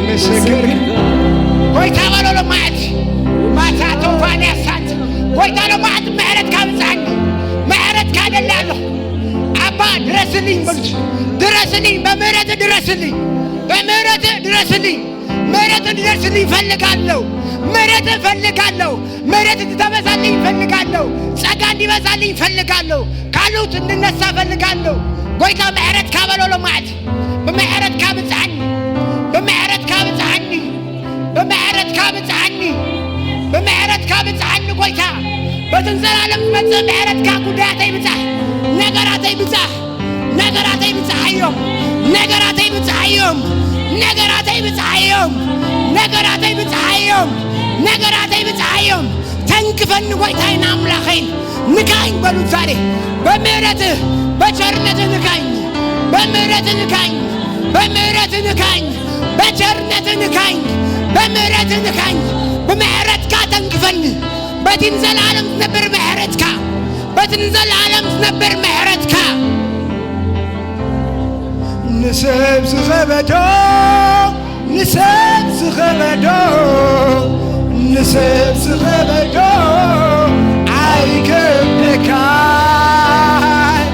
ምስክርካ። ጎይታ በሎ ሎማዕት ማታ ቶፋንያ ሳት ጎይታ ሎማዕት ምሕረትካ ብዛዕኒ ምሕረትካ ደሊ ኣለኹ። ኣባ ድረስልኝ በሉት። ድረስልኝ፣ በምህረት ድረስልኝ፣ በምህረት ድረስልኝ። ምህረት እንዲደርስልኝ እፈልጋለሁ። ምህረት እፈልጋለሁ። ምህረት እንዲበዛልኝ እፈልጋለሁ። ጸጋ እንዲበዛልኝ እፈልጋለሁ። ካሉት እንድነሳ እፈልጋለሁ። ጎይታ ምሕረትካ በሎ ሎማዕት። ብምሕረትካ ብጽዓኒ። ብምሕረትካ ብጽዓኒ። ብምሕረትካ ብጽዓኒ። ብምሕረትካ ብጽዓኒ ጎይታ። በትን ዘላለም ዝመጽእ ምሕረትካ ጉዳያተይ ብጻሕ። ነገራተይ ብጻሕ። ነገራተይ ብጽሓዮም። ነገራተይ ብጽሓዮም። ነገራተይ ብጽሓዮም። ነገራተይ ብጽሓዮም። ነገራተይ ብጽሓዮም። ተንክፈኒ ጎይታይን ኣምላኸይን። ንካኝ በሉት ዛሬ። በምህረትህ፣ በቸርነትህ ንካኝ። በምህረትህ ንካኝ። በምህረትህ ንካኝ። በቸርነትህ ንካኝ። በምህረትህ ንካኝ። ብምሕረትካ ተንክፈኒ። በቲ ንዘለዓለም ዝነብር ምሕረትካ። በቲ ንዘለዓለም ዝነብር ምሕረትካ። ንሰብ ዝኸበዶ፣ ንሰብ ዝኸበዶ፣ ንሰብ ዝኸበዶ ኣይከብደካን።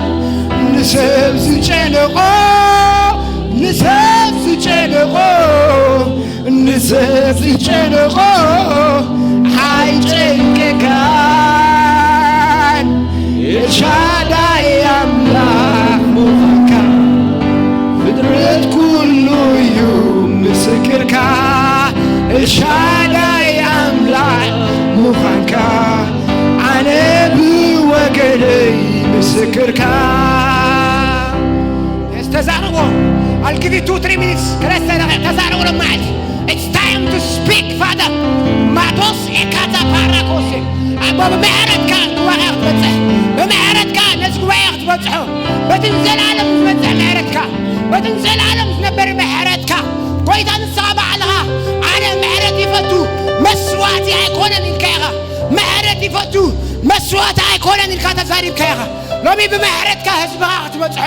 ንሰብ ዝጨነቆ፣ ንሰብ ዝጨነቆ፣ ንሰብ ዝጨነቆ ኣይጨንቀካን። ኤልሻዳይ ኣምላኽ ምዃንካ ፍጥረት ኩሉ እዩ ምስክርካ። ኤልሻዳይ ኣምላኽ ምዃንካ ኣነ ብወገነይ ምስክርካ። Yes, ተዛረቦ። I'll give you two, three minutes. ክልተ ደቂቕ ተዛረቦ ለማዕት። It's time to speak, Father. ማቶስ ኤካታ ፓራኮሴ። ኣቦ ብምሕረትካ ጉባኤ ክትበጽሕ። ብምሕረትካ ነዚ ጉባኤ ክትበጽሖ። በቲ ንዘለዓለም ዝመጽእ ምሕረትካ። በቲ ንዘለዓለም ዝነበር ምሕረትካ። ጎይታ ንስኻ ባዕልኻ ኣነ ምሕረት ይፈቱ መስዋዕቲ ኣይኮነን ኢልካ ኢኻ። ምሕረት ይፈቱ መስዋዕቲ ኣይኮነን ኢልካ ተዛሪብካ ኢኻ። ሎሚ ብምሕረትካ ህዝብኻ ክትበጽሖ።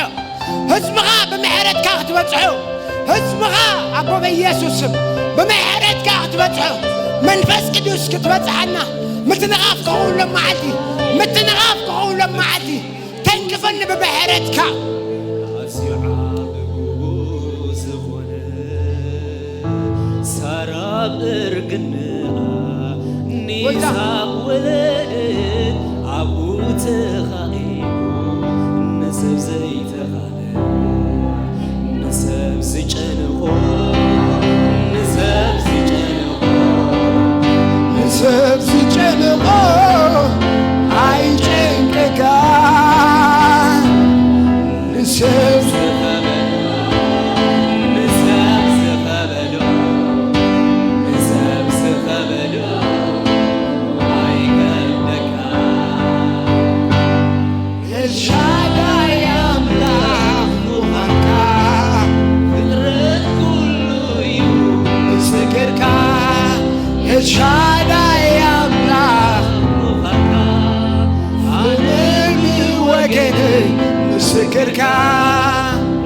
ህዝብኻ ብምሕረትካ ክትበጽሖ። ህዝብኻ ኣቦ በኢየሱስ ስም ብምሕረትካ ክትበጽሖ። መንፈስ ቅዱስ ክትበጽሓና። ምትንኻፍ ክኸውን ሎም መዓልቲ። ምትንኻፍ ክኸውን ሎም መዓልቲ። ተንክፈኒ ብምሕረትካ። ኣዝዩ ዓቢ ግቡእ ዝኾነ ሳራ ኣብ እርግንኣ ንይስሓቅ ወለደት ኣብኡ ተኻኢቡ ንሰብ ዘይተኻለ ንሰብ ዝጨንቆ ንሰብ ዝጨንቆ ንሰብ ዝጨንቆ ኣይጨንቀካ ንሰብ ኤልሻዳይ ኣምላኽ ምዃንካ ፍጥረት ኩሉ እዩ ምስክርካ። ኤልሻዳይ ኣምላኽ ምዃንካ ኣነ ብወገነይ ምስክርካ።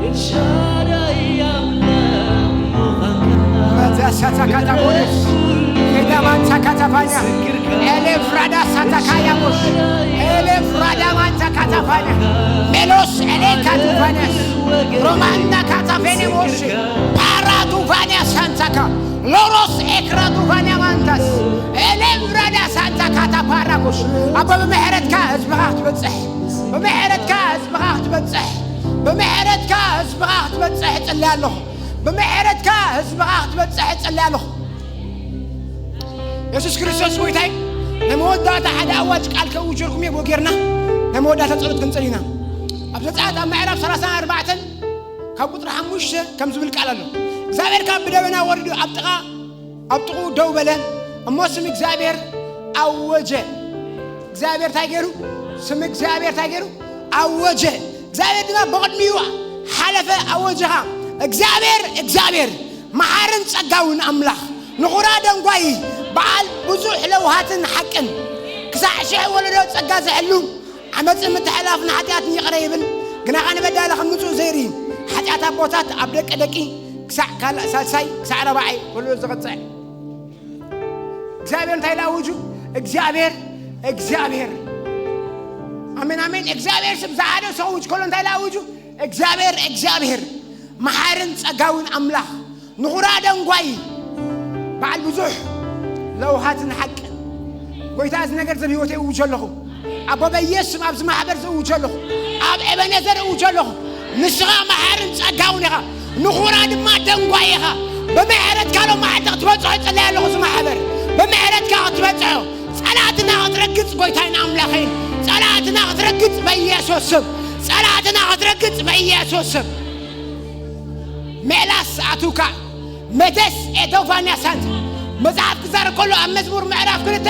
ኤልሻዳይ ኣምላኽ ምዃንካ መዛሳታ ካታቦለስ ፌዳማንታ ካታፋኛ ኤሌፍራዳ ሳታካያቦስ ኤሌፍራዳ ማንታ ካታፋኛ ሜሎስ ኤሌ ካቱፋኛስ ሮማንዳ ካታፌኔሞሽ ፓራ ቱፋንያ ሳንታካ ሎሮስ ኤክራ ቱፋንያ ማንታስ ኤሌፍራዳ ሳንታ ካታ ፓራኮሽ ኣቦ ብምሕረትካ ህዝብኻ ክትበጽሕ ብምሕረትካ ህዝብኻ ክትበጽሕ ብምሕረትካ ህዝብኻ ክትበጽሕ እጽልያ ኣለኹ። ብምሕረትካ ህዝብኻ ክትበጽሕ እጽልያ ኣለኹ። የሱስ ክርስቶስ ጎይታይ ናይ መወዳእታ ሓደ ኣዋጅ ቃል ከእውጀልኩም እየ ብኡ ጌርና ናይ መወዳእታ ጸሎት ክንጽል ኢና። ኣብ ዘጸኣት ኣብ ምዕራፍ ሰላሳን ኣርባዕተን ካብ ቁጽሪ ሓሙሽተ ከም ዝብል ቃል ኣሎ። እግዚኣብሔር ካብ ብደበና ወሪዱ ኣብ ጥቓ ኣብ ጥቕኡ ደው በለ። እሞ ስም እግዚኣብሔር ኣወጀ። እግዚኣብሔር እንታይ ገይሩ? ስም እግዚኣብሔር እንታይ ገይሩ? ኣወጀ። እግዚኣብሔር ድማ ብቕድሚኡ ሓለፈ ኣወጀኻ። እግዚኣብሔር እግዚኣብሔር መሓርን ጸጋውን ኣምላኽ፣ ንኹራ ደንጓዪ፣ በዓል ብዙሕ ለውሃትን ሓቅን፣ ክሳዕ ሽሕ ወለዶ ጸጋ ዝሕሉ፣ ዓመጽን ምትሕልላፍን ሓጢኣትን ይቕረ ይብል፣ ግናኸ ንበዳሊ ከም ንጹህ ዘይርኢ፣ ሓጢኣት ኣቦታት ኣብ ደቂ ደቂ፣ ክሳዕ ካልእ ሳልሳይ፣ ክሳዕ ራብዓይ ወለዶ ዝቕጽዕ። እግዚኣብሔር እንታይ ኢሉ ኣውጁ? እግዚኣብሔር፣ እግዚኣብሔር። ኣሜን፣ ኣሜን። እግዚኣብሔር ስም ዝሓደ ሰው ከሎ እንታይ ኢሉ ኣውጁ? እግዚኣብሔር፣ እግዚኣብሔር። መሓርን ጸጋውን ኣምላኽ፣ ንኹራ ደንጓይ፣ በዓል ብዙሕ ለውሃትን ሓቅን። ጎይታ፣ እዚ ነገር እዚ ኣብ ህይወተይ እውጆ ኣለኹ። ኣቦ፣ በኢየሱስ ስም ኣብዚ ማሕበር ዝእውጆ ኣለኹ። ኣብ ኤበነዘር እውጆ ኣለኹ። ንስኻ መሓርን ጸጋውን ኢኻ፣ ንኹራ ድማ ደንጓይ ኢኻ። ብምሕረትካ ሎም መዓልቲ ክትበጽሖ ይጽለይ ኣለኹ። እዚ ማሕበር ብምሕረትካ ክትበጽሖ፣ ጸላእትና ክትረግጽ፣ ጎይታይን ኣምላኸይን፣ ጸላእትና ክትረግጽ በኢየሱስ ስም፣ ጸላእትና ክትረግጽ በኢየሱስ ስም። ሜላስ ኣቱካ መተስ ኤቶፋንያ ሳንት መጽሓፍ ክዛረብ ከሎ ኣብ መዝሙር ምዕራፍ ክልተ፣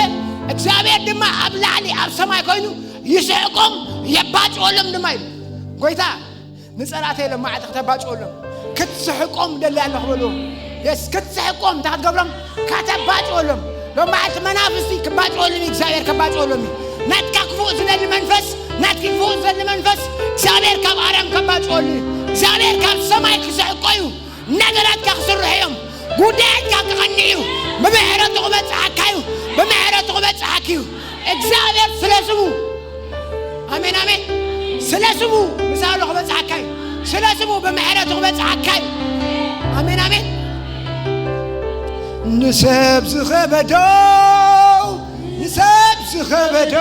እግዚኣብሔር ድማ ኣብ ላዕሊ ኣብ ሰማይ ኮይኑ ይስሕቆም የባጭወሎም ድማ ኢሉ። ጎይታ ንጸላእተይ ሎም መዓልቲ ከተባጭወሎም፣ ክትስሕቆም ደሊ ኣለኹ በልዎ። የስ፣ ክትስሕቆም እንታይ ክትገብሮም? ከተባጭወሎም። ሎም መዓልቲ መናፍስቲ ክባጭወሎም እዩ፣ እግዚኣብሔር ከባጭወሎም እዩ። ናትካ ክፉእ ዝደሊ መንፈስ፣ ናትኪ ክፉእ ዝደሊ መንፈስ እግዚኣብሔር ካብ ኣርያም ከባጭወሉ እዩ። እግዚኣብሔር ካብ ሰማይ ክስሕቆ እዩ። ነገራትካ ክስርሑ እዮም። ጉዳያትካ ክቐንዕ እዩ። ብምሕረቱ ክበጽሓካ እዩ። ብምሕረቱ ክበጽሓኪ እዩ። እግዚኣብሔር ስለ ስሙ፣ ኣሜን፣ ኣሜን። ስለ ስሙ ምሳሉ ክበጽሓካ እዩ። ስለ ስሙ ብምሕረቱ ክበጽሓካ እዩ። ኣሜን፣ ኣሜን። ንሰብ ዝኸበዶ፣ ንሰብ ዝኸበዶ፣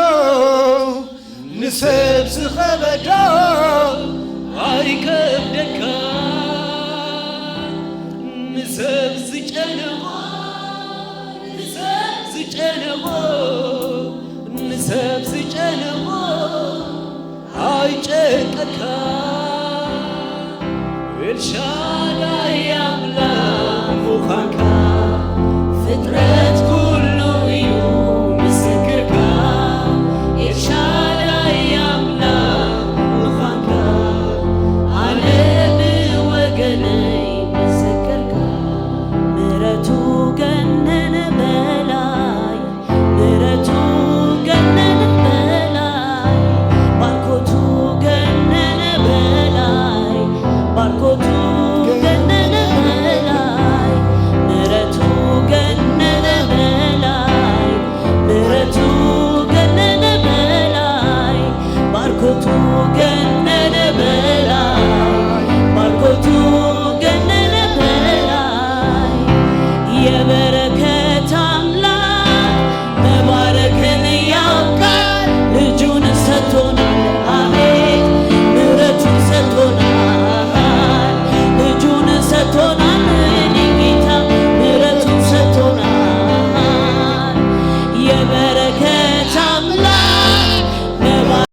ንሰብ ዝኸበዶ ኣይከብደካ። ንሰብ ዝጨነቆ፣ ንሰብ ዝጨነቆ፣ ንሰብ ዝጨነቆ ኣይጨንቀካ። ኤልሻዳይ ኣምላኽ ምዃንካ ፍጥረት ኩሉ እዩ ምስክርካ። ኤልሻዳይ ኣምላኽ ምዃንካ ኣነ ብወገነይ ምስክርካ። ምሕረቱ ገነነ በላይ፣ ምሕረቱ ገነነ በላይ፣ ባርኮቱ ገነነ በላይ፣ ባርኮቱ